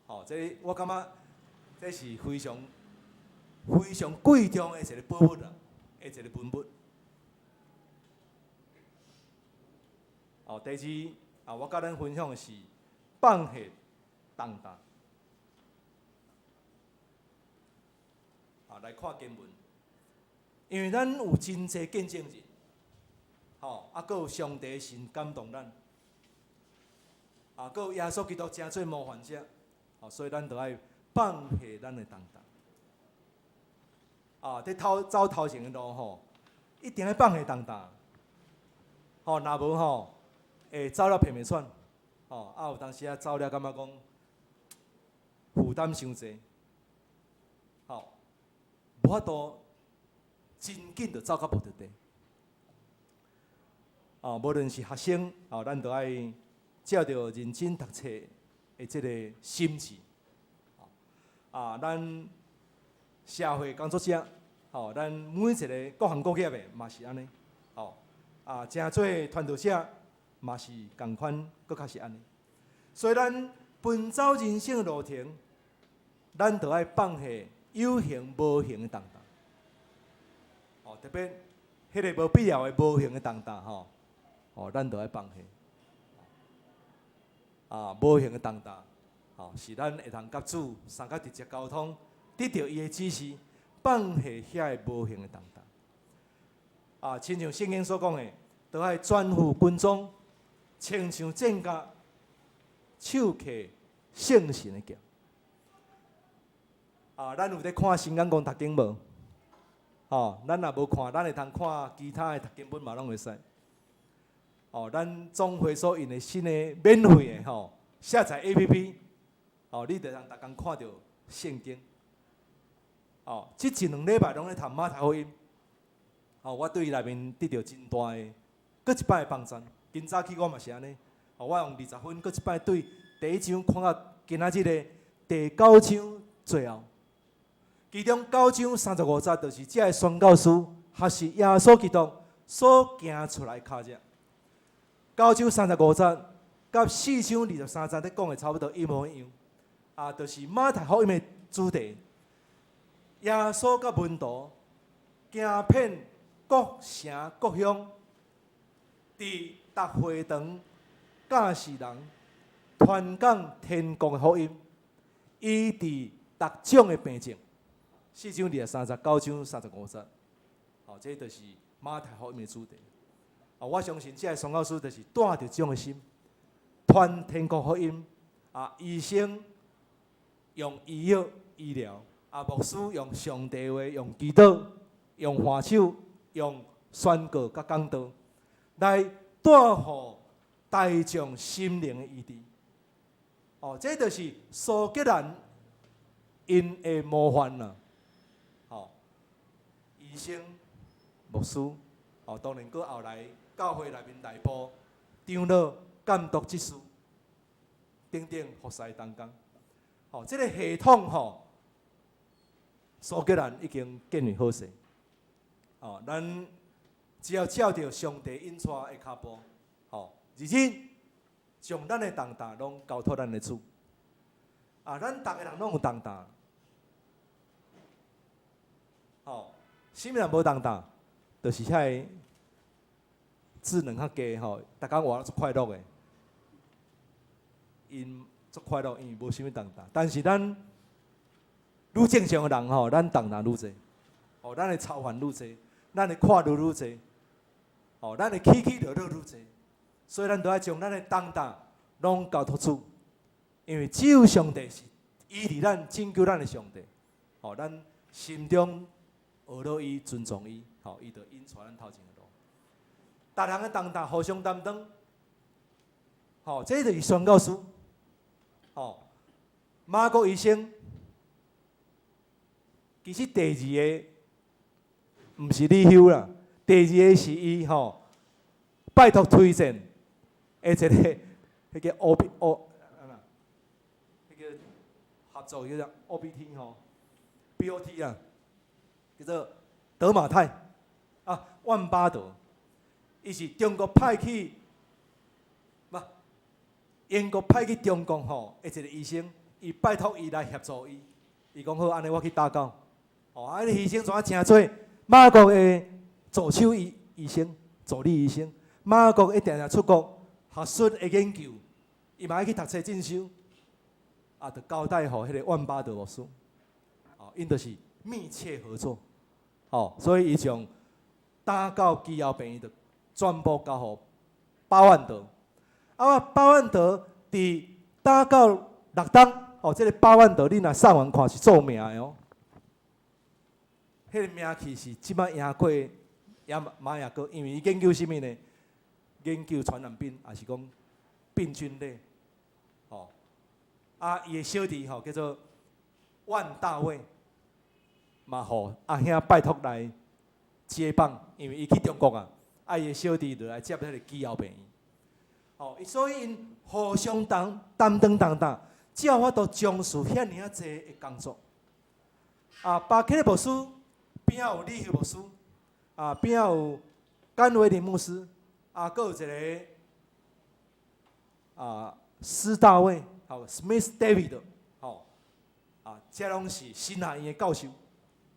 Speaker 3: 吼，這我感覺這是非常非常貴重的一个寶物啦，的一个文物。哦，第二啊，我佮咱分享的是放下重擔。啊，來看經文，因為咱有真濟見證人，吼，啊，閣有上帝神感動咱，啊，閣有耶穌基督成做模範者，哦，所以咱就愛放下咱的重擔。啊，佇頭走頭前的路吼，一定愛放下重擔，吼，若無吼，會走了疲疲喘，吼，啊，有當時啊走了感覺講負擔傷濟，吼，無法度真緊就走到目的地。哦，無論是學生，哦，咱都愛照著認真讀冊的這個心志。啊，咱社會工作者，吼，咱每一个各行各業的嘛是按呢，吼，啊，成做傳道者嘛是仝款，閣較是按呢。所以咱奔走人生的路程，咱就愛放下有形無形的重擔。哦，特別彼个無必要的無形的重擔，吼，哦，咱就愛放下。啊，無形的重擔，吼，是咱會通佮主相佮直接溝通，得著伊的指示，放下遐个無形的重擔。啊，親像聖經所講的，都愛全副軍裝，親像戰甲，手提聖神的劍。啊，咱有咧看新眼光讀經無？吼，咱若無看，咱會通看其他的讀經本嘛，攏會使。哦，咱總會所印的新的免費的吼，下載 APP，哦，你就通逐工看著聖經。哦，這一兩禮拜攏咧讀馬太福音。哦，我對伊內面得著真大的，閣一擺的幫贊。今早起我嘛是按呢。哦，我用20分，閣一擺對第一章看到今仔日的第九章最後。其中九章35節就是這个宣教師，學習耶穌基督所行出來的腳跡。九章三十五節佮四章23節咧講的差不多一模一樣。啊，就是馬太福音的主題。耶穌佮門徒行遍各城各鄉，佇逐會堂教示人，傳講天國的福音，醫治逐種的病症。四章二十三節，九章三十五節，哦，這就是馬太福音的主題。哦，我相信這个宣教師就是帶著這種的心，傳天國福音。啊，醫生用醫藥醫療，啊，牧師用上帝話，用祈禱，用按手，用宣告佮講道，來帶予大眾心靈的醫治。哦，這就是蘇格蘭𪜶的模範啦。吼，醫生、牧師，哦，當然閣後來教會內面內部長老、監督執事等等服侍同工。吼，這个系統吼，蘇格蘭已經建立好勢。哦，咱只要照著上帝引帶的跤步，吼，日日將咱的重擔攏交託咱的主。啊，咱逐个人攏有重擔。吼，啥物人無重擔？就是遐个智能較低吼，逐工活足快樂的，𪜶足快樂，因為無啥物重擔。但是咱愈正常的人吼，咱重擔愈濟，哦，咱的操煩愈濟，咱的看慮愈濟，哦，咱的起起落落愈濟，所以咱都愛將咱的重擔攏交託主，因為只有上帝是醫治咱、拯救咱的上帝。哦，咱心中學著伊，尊重伊，吼，伊就引帶咱頭前的路。逐人的重擔互相擔當，吼，這就是宣教師。吼，馬國醫生，其實第二个毋是李休啦，第二个是伊吼，拜託推薦的一个，彼個 O B O，彼個合作叫做 O B T 吼，B O T 啊，叫做德馬泰啊，萬巴德，伊是中國派去，無英國派去中國吼，的一個醫生，伊拜託伊來協助伊，伊講好，按呢我去打狗，哦，啊，彼個醫生怎啊稱做馬國的助手醫醫生、助理醫生，馬國伊定定出國學術的研究，伊嘛愛去讀冊進修，啊，就交代予彼個萬巴德牧師，哦，𪜶就是密切合作，哦，所以伊將打狗基要病院就全部交予巴萬德，啊，巴萬德佇打狗六冬，哦，這个巴萬德你若上網看是著名的哦，彼个名氣是這擺贏過贏馬雅各，因為伊研究啥物呢？研究傳染病，抑是講病菌類，吼。啊，伊的小弟吼叫做萬大衛，嘛予阿兄拜託來接棒，因為伊去中國啊，啊伊的小弟就來接彼个基要病院。吼，所以𪜶互相擔擔當重擔，才有法度從事遐爾仔濟的工作。啊，巴克的牧師邊仔有李休牧師，啊，邊仔有甘維林牧師，啊，閣有一个啊施大衛，吼，Smith David，吼，啊，這攏是神學院的教授，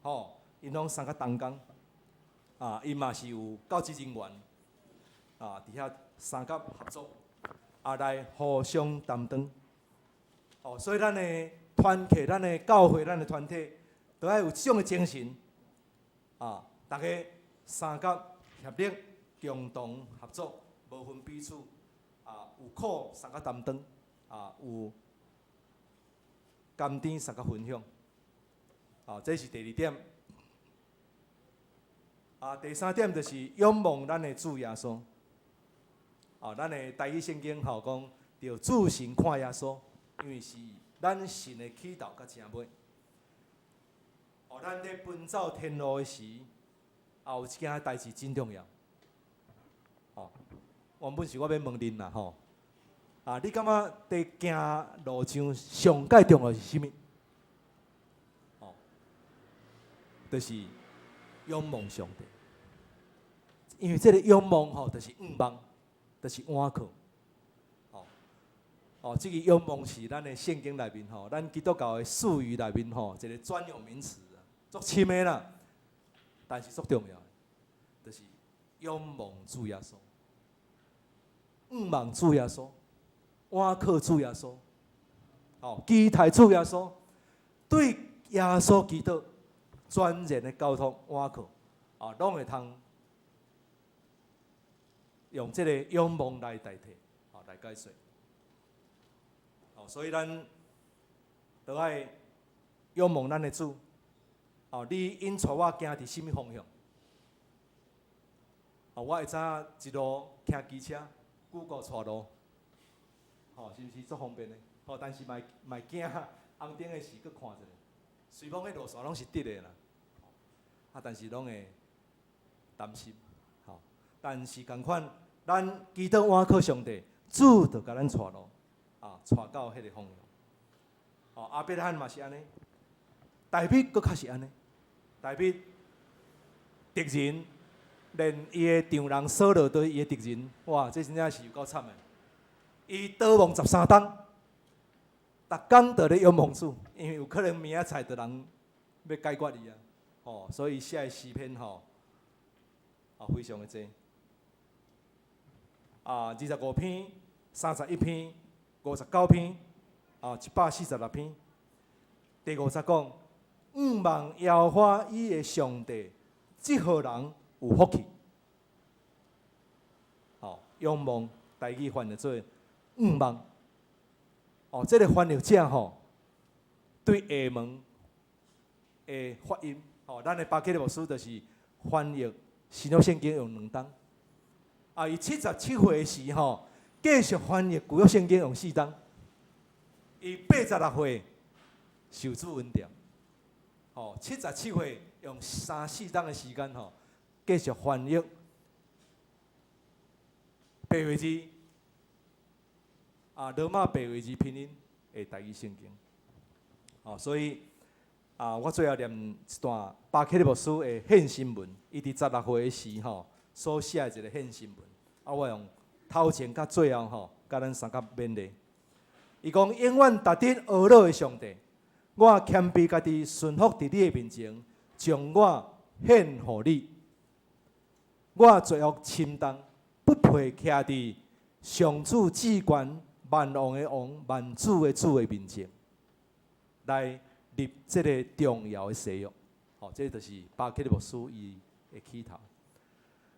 Speaker 3: 吼，𪜶攏三個同工，啊，𪜶嘛是有教職人員，啊，佇遐三甲合作，啊，來互相擔當，哦，所以咱的團契、咱的教會、咱的團體，都愛有這種的精神，啊，逐家相佮協力共同合作，無分彼此。啊，有苦相佮擔當，啊，有甘甜相佮分享。啊，這是第二點。啊，第三點就是仰望咱的主耶穌。啊，咱的台語聖經吼講，著注神看耶穌，因為是咱信的起頭佮成尾。哦，咱咧奔走天路的時，啊，有一件代誌真重要。哦，原本是我欲問恁啦吼。啊，你感覺佇行路上上蓋重要是啥物？哦，就是仰望上帝。因為這个仰望吼，就是向望，就是倚靠。哦，哦，這个仰望是咱的聖經內面吼，咱基督教的術語內面吼，一个專有名詞啊，足深的啦，但是足重要的，就是仰望主耶穌，向望主耶穌，倚靠主耶穌，哦，期待主耶穌，對耶穌基督全然的交託倚靠，啊，攏會通用這个仰望來代替，哦，來解說。哦，所以咱都愛仰望咱的主。哦，你引帶我行佇啥物方向？哦，我會知影一路騎機車，Google 帶路，吼，是毋是足方便的？吼，但是嘛嘛驚紅燈的時，閣看一下。雖講彼路線攏是直的啦，啊，但是攏會擔心，吼。但是仝款，咱祈禱倚靠上帝，主就共咱帶路，啊，帶到彼个方向。哦，亞伯拉罕嘛是按呢，大衛閣較是按呢。大衛敵人，連伊的丈人掃羅都是伊的敵人，哇！這真正是有夠慘的。伊逃亡13冬，逐工就咧仰望主，因為有可能明仔載就人欲解決伊啊，吼！所以寫的詩篇吼，啊，非常的濟。啊，25篇、31篇、59篇，啊，146篇。第五節講，向望耶和華伊的上帝，這號人有福氣。吼，仰望台語翻譯做向望。哦，這个翻譯者吼，對下文的發音，吼，咱的巴克利牧師就是翻譯新約聖經用兩冬。啊，伊77歲時吼，繼續翻譯舊約聖經用4冬。伊86歲受主恩召，吼，77歲用三四冬的時間吼，繼續翻譯白話字，啊，羅馬白話字拼音的台語聖經。哦，所以啊，我最後念一段巴克利牧師的獻身文，伊佇16歲時吼所寫的一个獻身文，啊，我用頭前佮最後吼，共咱相佮勉勵。伊講：永遠值得呵咾的上帝，我謙卑家己，順服佇你的面前，將我獻予你。我罪惡深重，不配徛佇上主至懸萬王的王、萬主的主的面前，來立這个重要的誓約。吼，這就是巴克利牧師伊的起頭。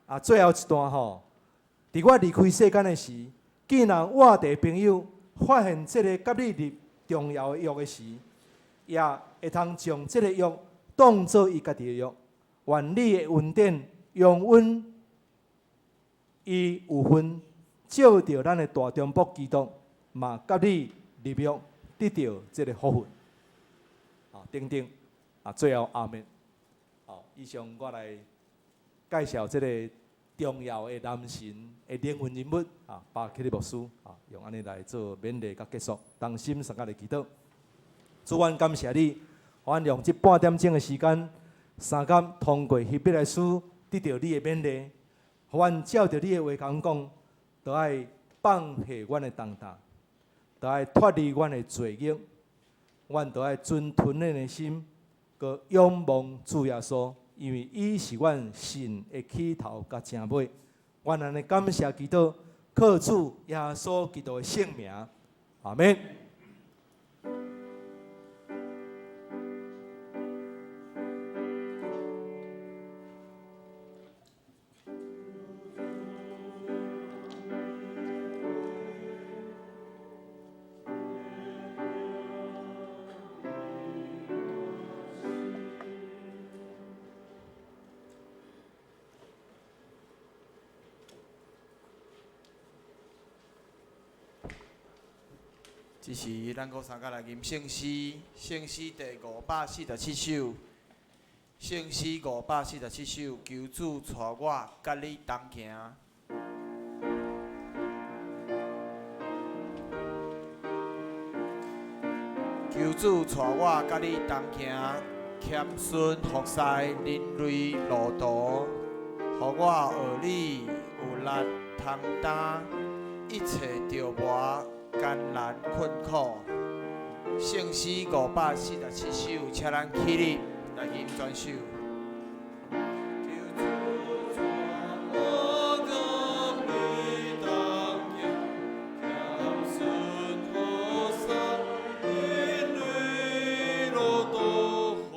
Speaker 3: 啊，最後一段吼，佇我離開世間的時，既然我的朋友發現這个佮你立重要的約的時，也會通將這个約當做伊家己的約。願你的恩典容允伊有份，照著咱的大中保基督，嘛佮你立約，得著這个福分。啊，等等，啊，最後阿們。好，以上我來介紹這个重要的男神的靈魂人物啊，巴克利牧師啊，用按呢來做勉勵佮結束。同心相佮來祈禱，主，阮感謝你，阮用這半點鐘的時間，相佮通過希伯來書得著你的勉勵，予阮照著你的話共阮講，著愛放下阮的重擔，著愛脫離阮的罪孽，阮著愛存吞忍的心，閣仰望主耶穌。因為伊是阮信的起頭佮成尾，阮按呢感謝祈禱，靠主耶穌基督的聖名，阿們。
Speaker 2: 這時，咱閣三個來吟聖詩，聖詩第547首，聖詩五百四十七首，求主帶我佮你同行。求主帶我佮你同行，謙遜服侍人類路途，予我學你有力通擔一切著磨艱難困苦。聖詩547首，請咱起立來吟全首。求主帶我佮你同行，謙遜服侍人類路途，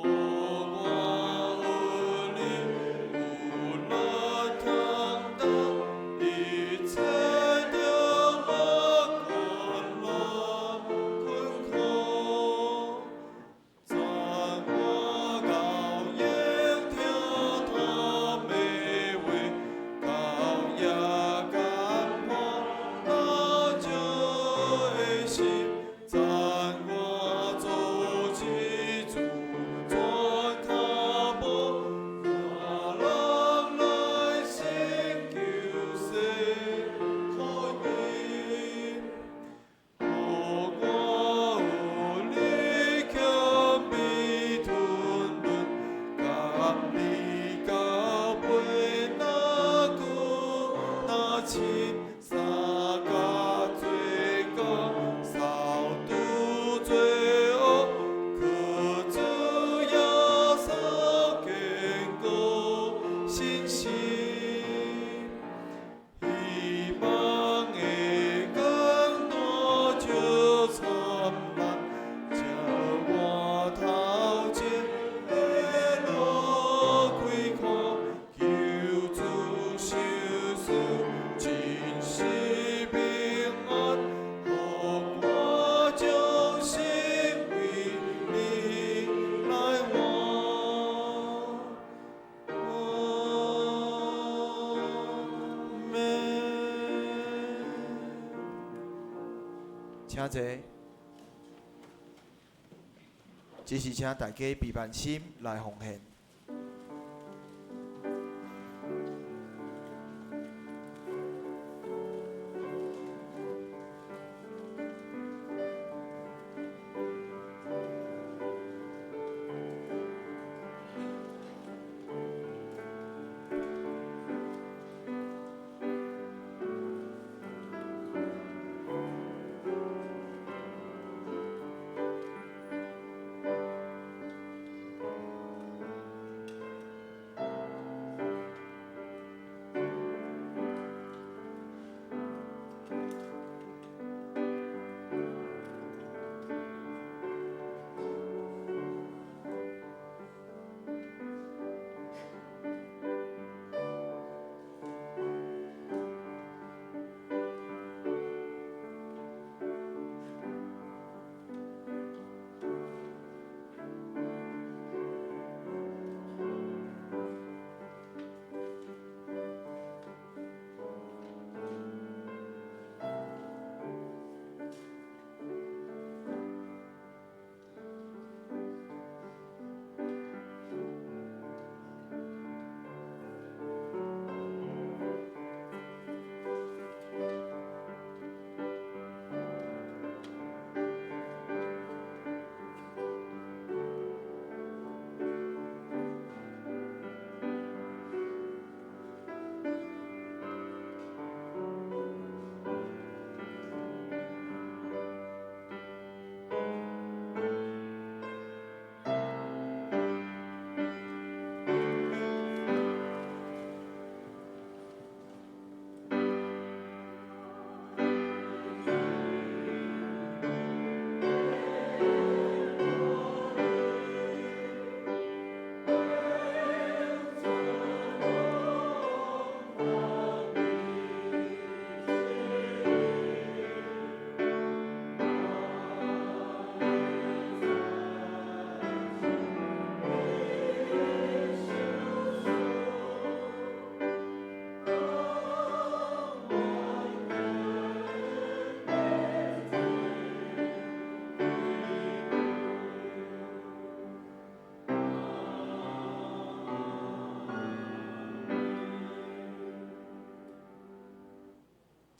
Speaker 2: 予我學你有力通擔一切著磨艱難困苦。讚我厚用聽他的話，到夜間破蠟燭的心，讚我做一主轉跤步，帶人來成就世福音。予我有你謙卑吞忍，佮你交陪若久若親，相共做工，掃除罪惡，靠主耶穌堅固信心。希望的光帶照燦爛，照我頭前的路開闊，求主賞賜真實平安，予我將心為你來活。阿們。請坐。這時請大家閉慢心來奉獻。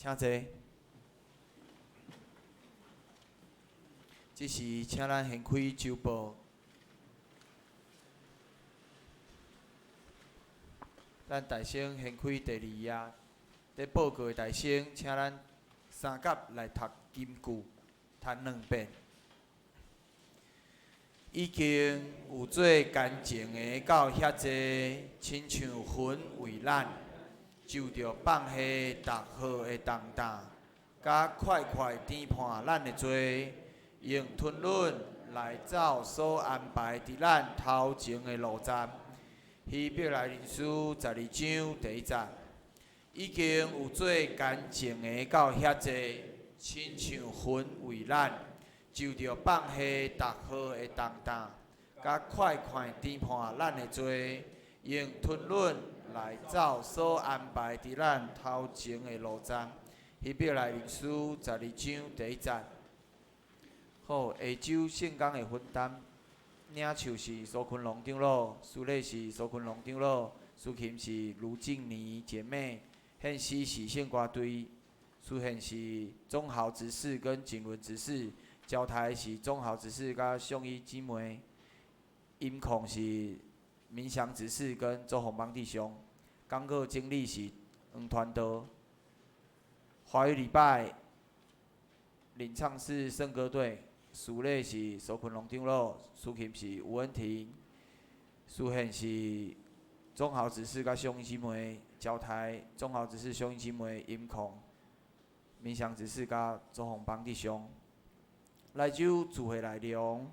Speaker 2: 請坐。這時，請咱掀開週報。咱大聲掀開第二頁，佇報告的大聲，請咱三甲來讀金句，讀兩遍。已經有做乾淨的到遐濟，親像魂為咱，就著放下逐號的重擔，佮快快擔判咱的罪，用吞忍來走所安排佇咱頭前的路站。希伯來人書12章第1節，已經有做乾淨的到遐濟，親像魂為咱，就著放下逐號的重擔，佮快快擔判咱的罪，用吞忍來走所安排佇咱頭前的路站。希伯來人書12章第1節。好，下週聖工的分擔，領袖是蘇坤龍長老，司禮是蘇坤龍長老，司琴是盧靜妮姐妹，獻詩是聖歌隊，司獻是鍾豪執事跟景倫執事，交台是鍾豪執事佮宋一姊妹，音控是明祥執事跟周鴻邦弟兄，講課經理是黃傳道，華語禮拜領唱是聖歌隊。司禮是蘇坤龍長老，司琴是吳恩婷，司獻是鍾豪執事佮宋姊妹，交台鍾豪執事、宋姊妹，音控明祥執事佮周鴻邦弟兄。來週聚會內容，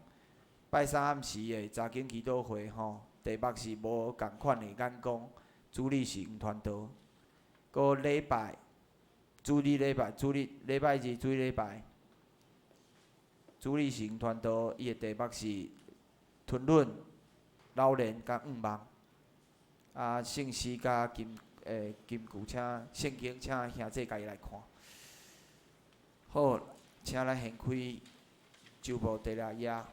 Speaker 2: 拜三暗時的查經祈禱會吼，題目是無仝款的眼光，主理是黃傳道。閣禮拜，主日禮拜，主日禮拜日主日禮拜。主理是黃傳道，伊的題目是吞忍、老練佮向望。啊，聖詩佮金金句，請聖經，請兄弟家己來看。好，請咱掀開週報第六頁。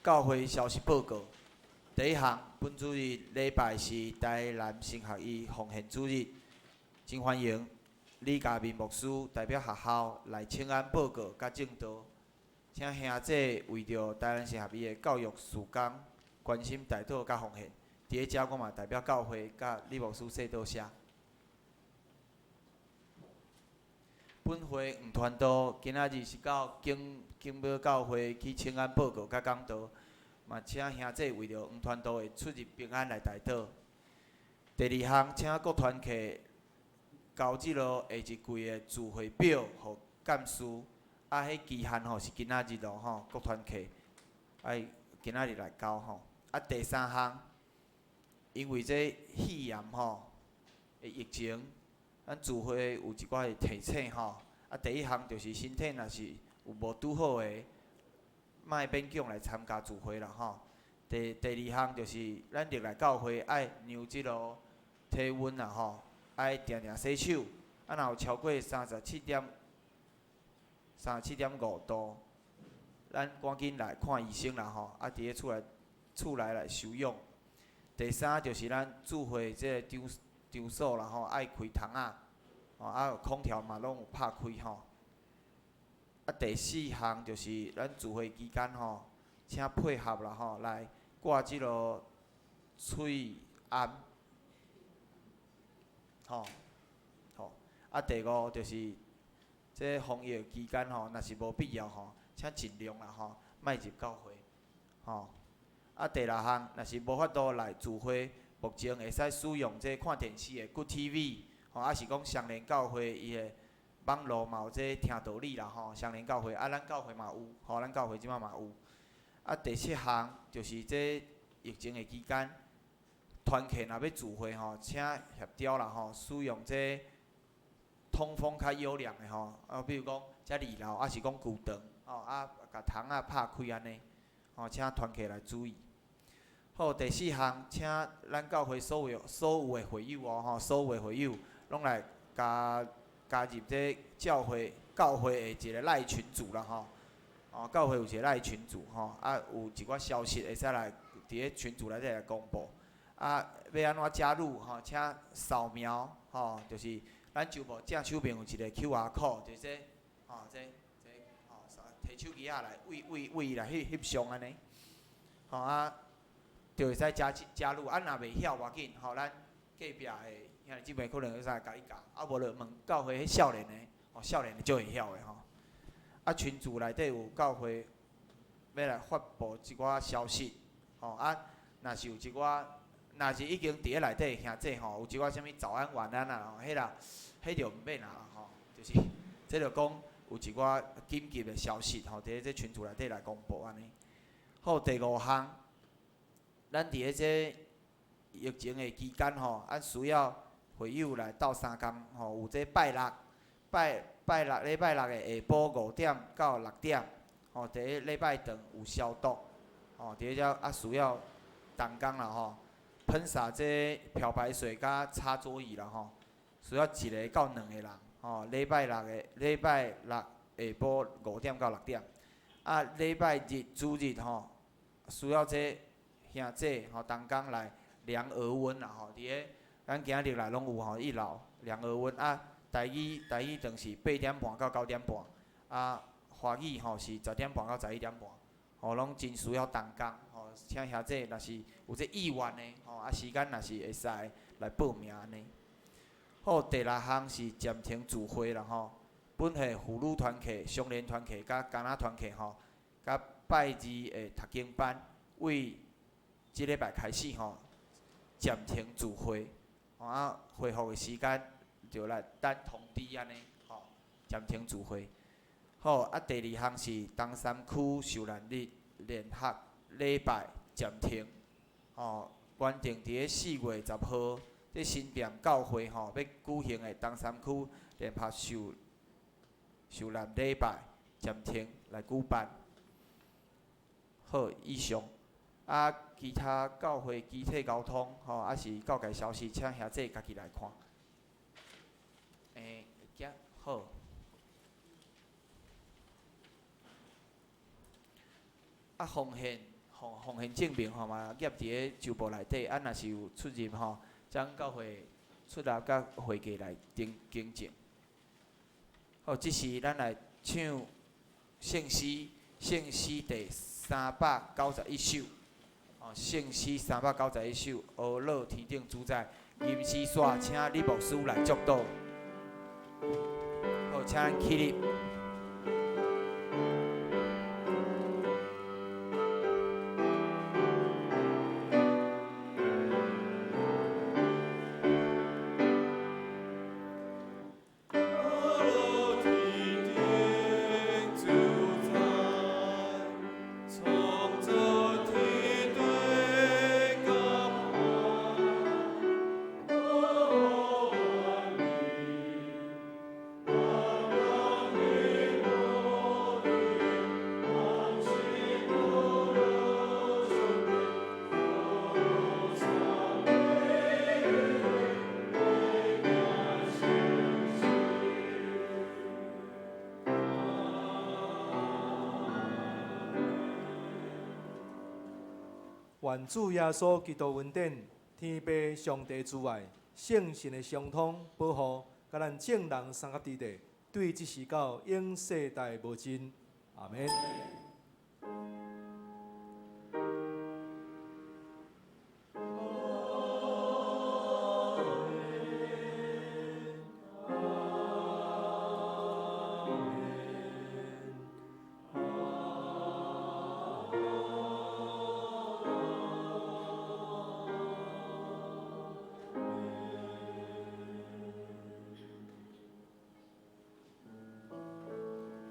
Speaker 2: 教會消息報告，第一項，本主日禮拜是台南神學院奉獻主日，真歡迎。李家明牧師代表學校來請安報告佮證道，請兄弟為著台南神學院的教育事工關心代禱佮奉獻。佇咧遮，我嘛代表教會佮李牧師說多謝。本會黃傳道今仔日是到景景寶教會去請安報告佮講道，嘛請兄弟為著黃傳道的出入平安來代禱。第二項，請各團契交這个下一季的聚會表予幹事，啊，彼期限吼是今仔日咯吼，各團契愛今仔日來交吼。啊，第三項，因為這肺炎吼的疫情，咱聚會有一寡的提醒吼。啊，第一項就是身體若是有無拄好的，莫勉強來參加聚會啦吼。第二項就是咱入來教會愛量這个體溫啦吼。愛定定洗手，啊，若有超過37.5度，咱趕緊來看醫生啦吼！啊，佇咧厝內來休養。第三就是咱聚會這個場所啦吼，愛開窗仔，吼啊空調嘛攏有拍開吼。啊，第四項就是咱聚會期間吼，請配合啦吼，來掛這个喙罨。吼，好，啊，第五就是這防疫期間吼，若是無必要吼，請盡量啦吼，莫入教會，吼。啊，第六項，若是無法度來聚會，目前會使使用這看電視的 Good TV，吼，抑是講雙連教會伊的網路嘛有這聽道理啦吼，雙連教會啊，咱教會嘛有，吼，咱教會這擺嘛有。啊，第七項就是這疫情的期間，團契若欲聚會吼，請協調啦吼，使用這通風較優良的吼，啊，比如講遮二樓，抑是講球場，吼，啊，共窗仔拍開按呢，吼，請團契來注意。好，第四項，請咱教會所有的會友哦，吼，所有的會友攏來加入這教會的一個 LINE 群組啦吼，哦，教會有一個 LINE 群組吼，啊，有一寡消息會使來佇咧群組內底來公布。啊，欲按怎加入吼？請掃描吼，就是咱咱周报正手边有一个 QR code，就是這吼，這吼，提手機仔來，位位位來翕翕相按呢，吼啊，就會使加加入。啊，若袂曉無要緊，吼，咱隔壁的兄弟姊妹可能會使共你教，啊，無就問教會彼少年的，吼，少年的足會曉的吼。啊，群組內底有教會欲來發布一寡消息，吼啊，若是有一寡，若是已經佇咧內底兄弟吼，有一寡啥物早安晚安啊，吼，彼啦，彼就毋免啊，吼，就是這就講有一寡緊急的消息吼，佇咧這群組內底來公布按呢。好，第五項，咱佇咧這疫情的期間吼，咱需要會友來鬥相共吼，有這拜六、拜拜六禮拜六的下晡5點到6點，吼，佇咧禮拜堂有消毒，吼，佇咧遮啊需要同工啦吼，噴灑這漂白水佮擦桌椅啦吼，需要一个到兩個人，吼，禮拜六的禮拜六下晡5點到6點，啊，禮拜日主日吼，需要這兄弟吼同工來量額溫啦吼，佇咧咱今日來攏有吼，一樓量額溫啊，台語台語堂是8點半到9點半，啊，華語吼是10點半到11點半，吼，攏真需要同工吼，請兄弟若是有這意願的吼，啊，時間若是會使來報名按呢。好，第六項是暫停聚會啦吼，本會婦女團契、少年團契佮囡仔團契吼，佮拜二的讀經班，為這禮拜開始吼，暫停聚會，吼啊，恢復的時間就來等通知按呢，吼，暫停聚會。好，啊，第二項是東山區受難日聯合禮拜暫停，吼，原定佇咧4月10號，佇新店教會吼欲舉行的東山區聯合受受難禮拜暫停來舉辦。好，以上。啊，其他教會肢體溝通，吼，抑是教界消息，請兄弟家己來看。欸，好。啊，奉獻，奉奉獻證明吼嘛，夾佇咧周報內底。啊，若是有出入吼，將教會出入佮會計來更更正。好，這時咱來唱聖詩，聖詩第391首。哦，聖詩391首，阿樂天頂主宰，吟詩煞，請李牧師來祝禱。好，請咱起立。
Speaker 3: 願主耶穌基督恩典、天父上帝慈愛、聖神的相通保護，佮咱眾人三合之地，對這時到永世代無盡。阿們。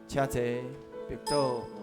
Speaker 2: 請坐，祝禱。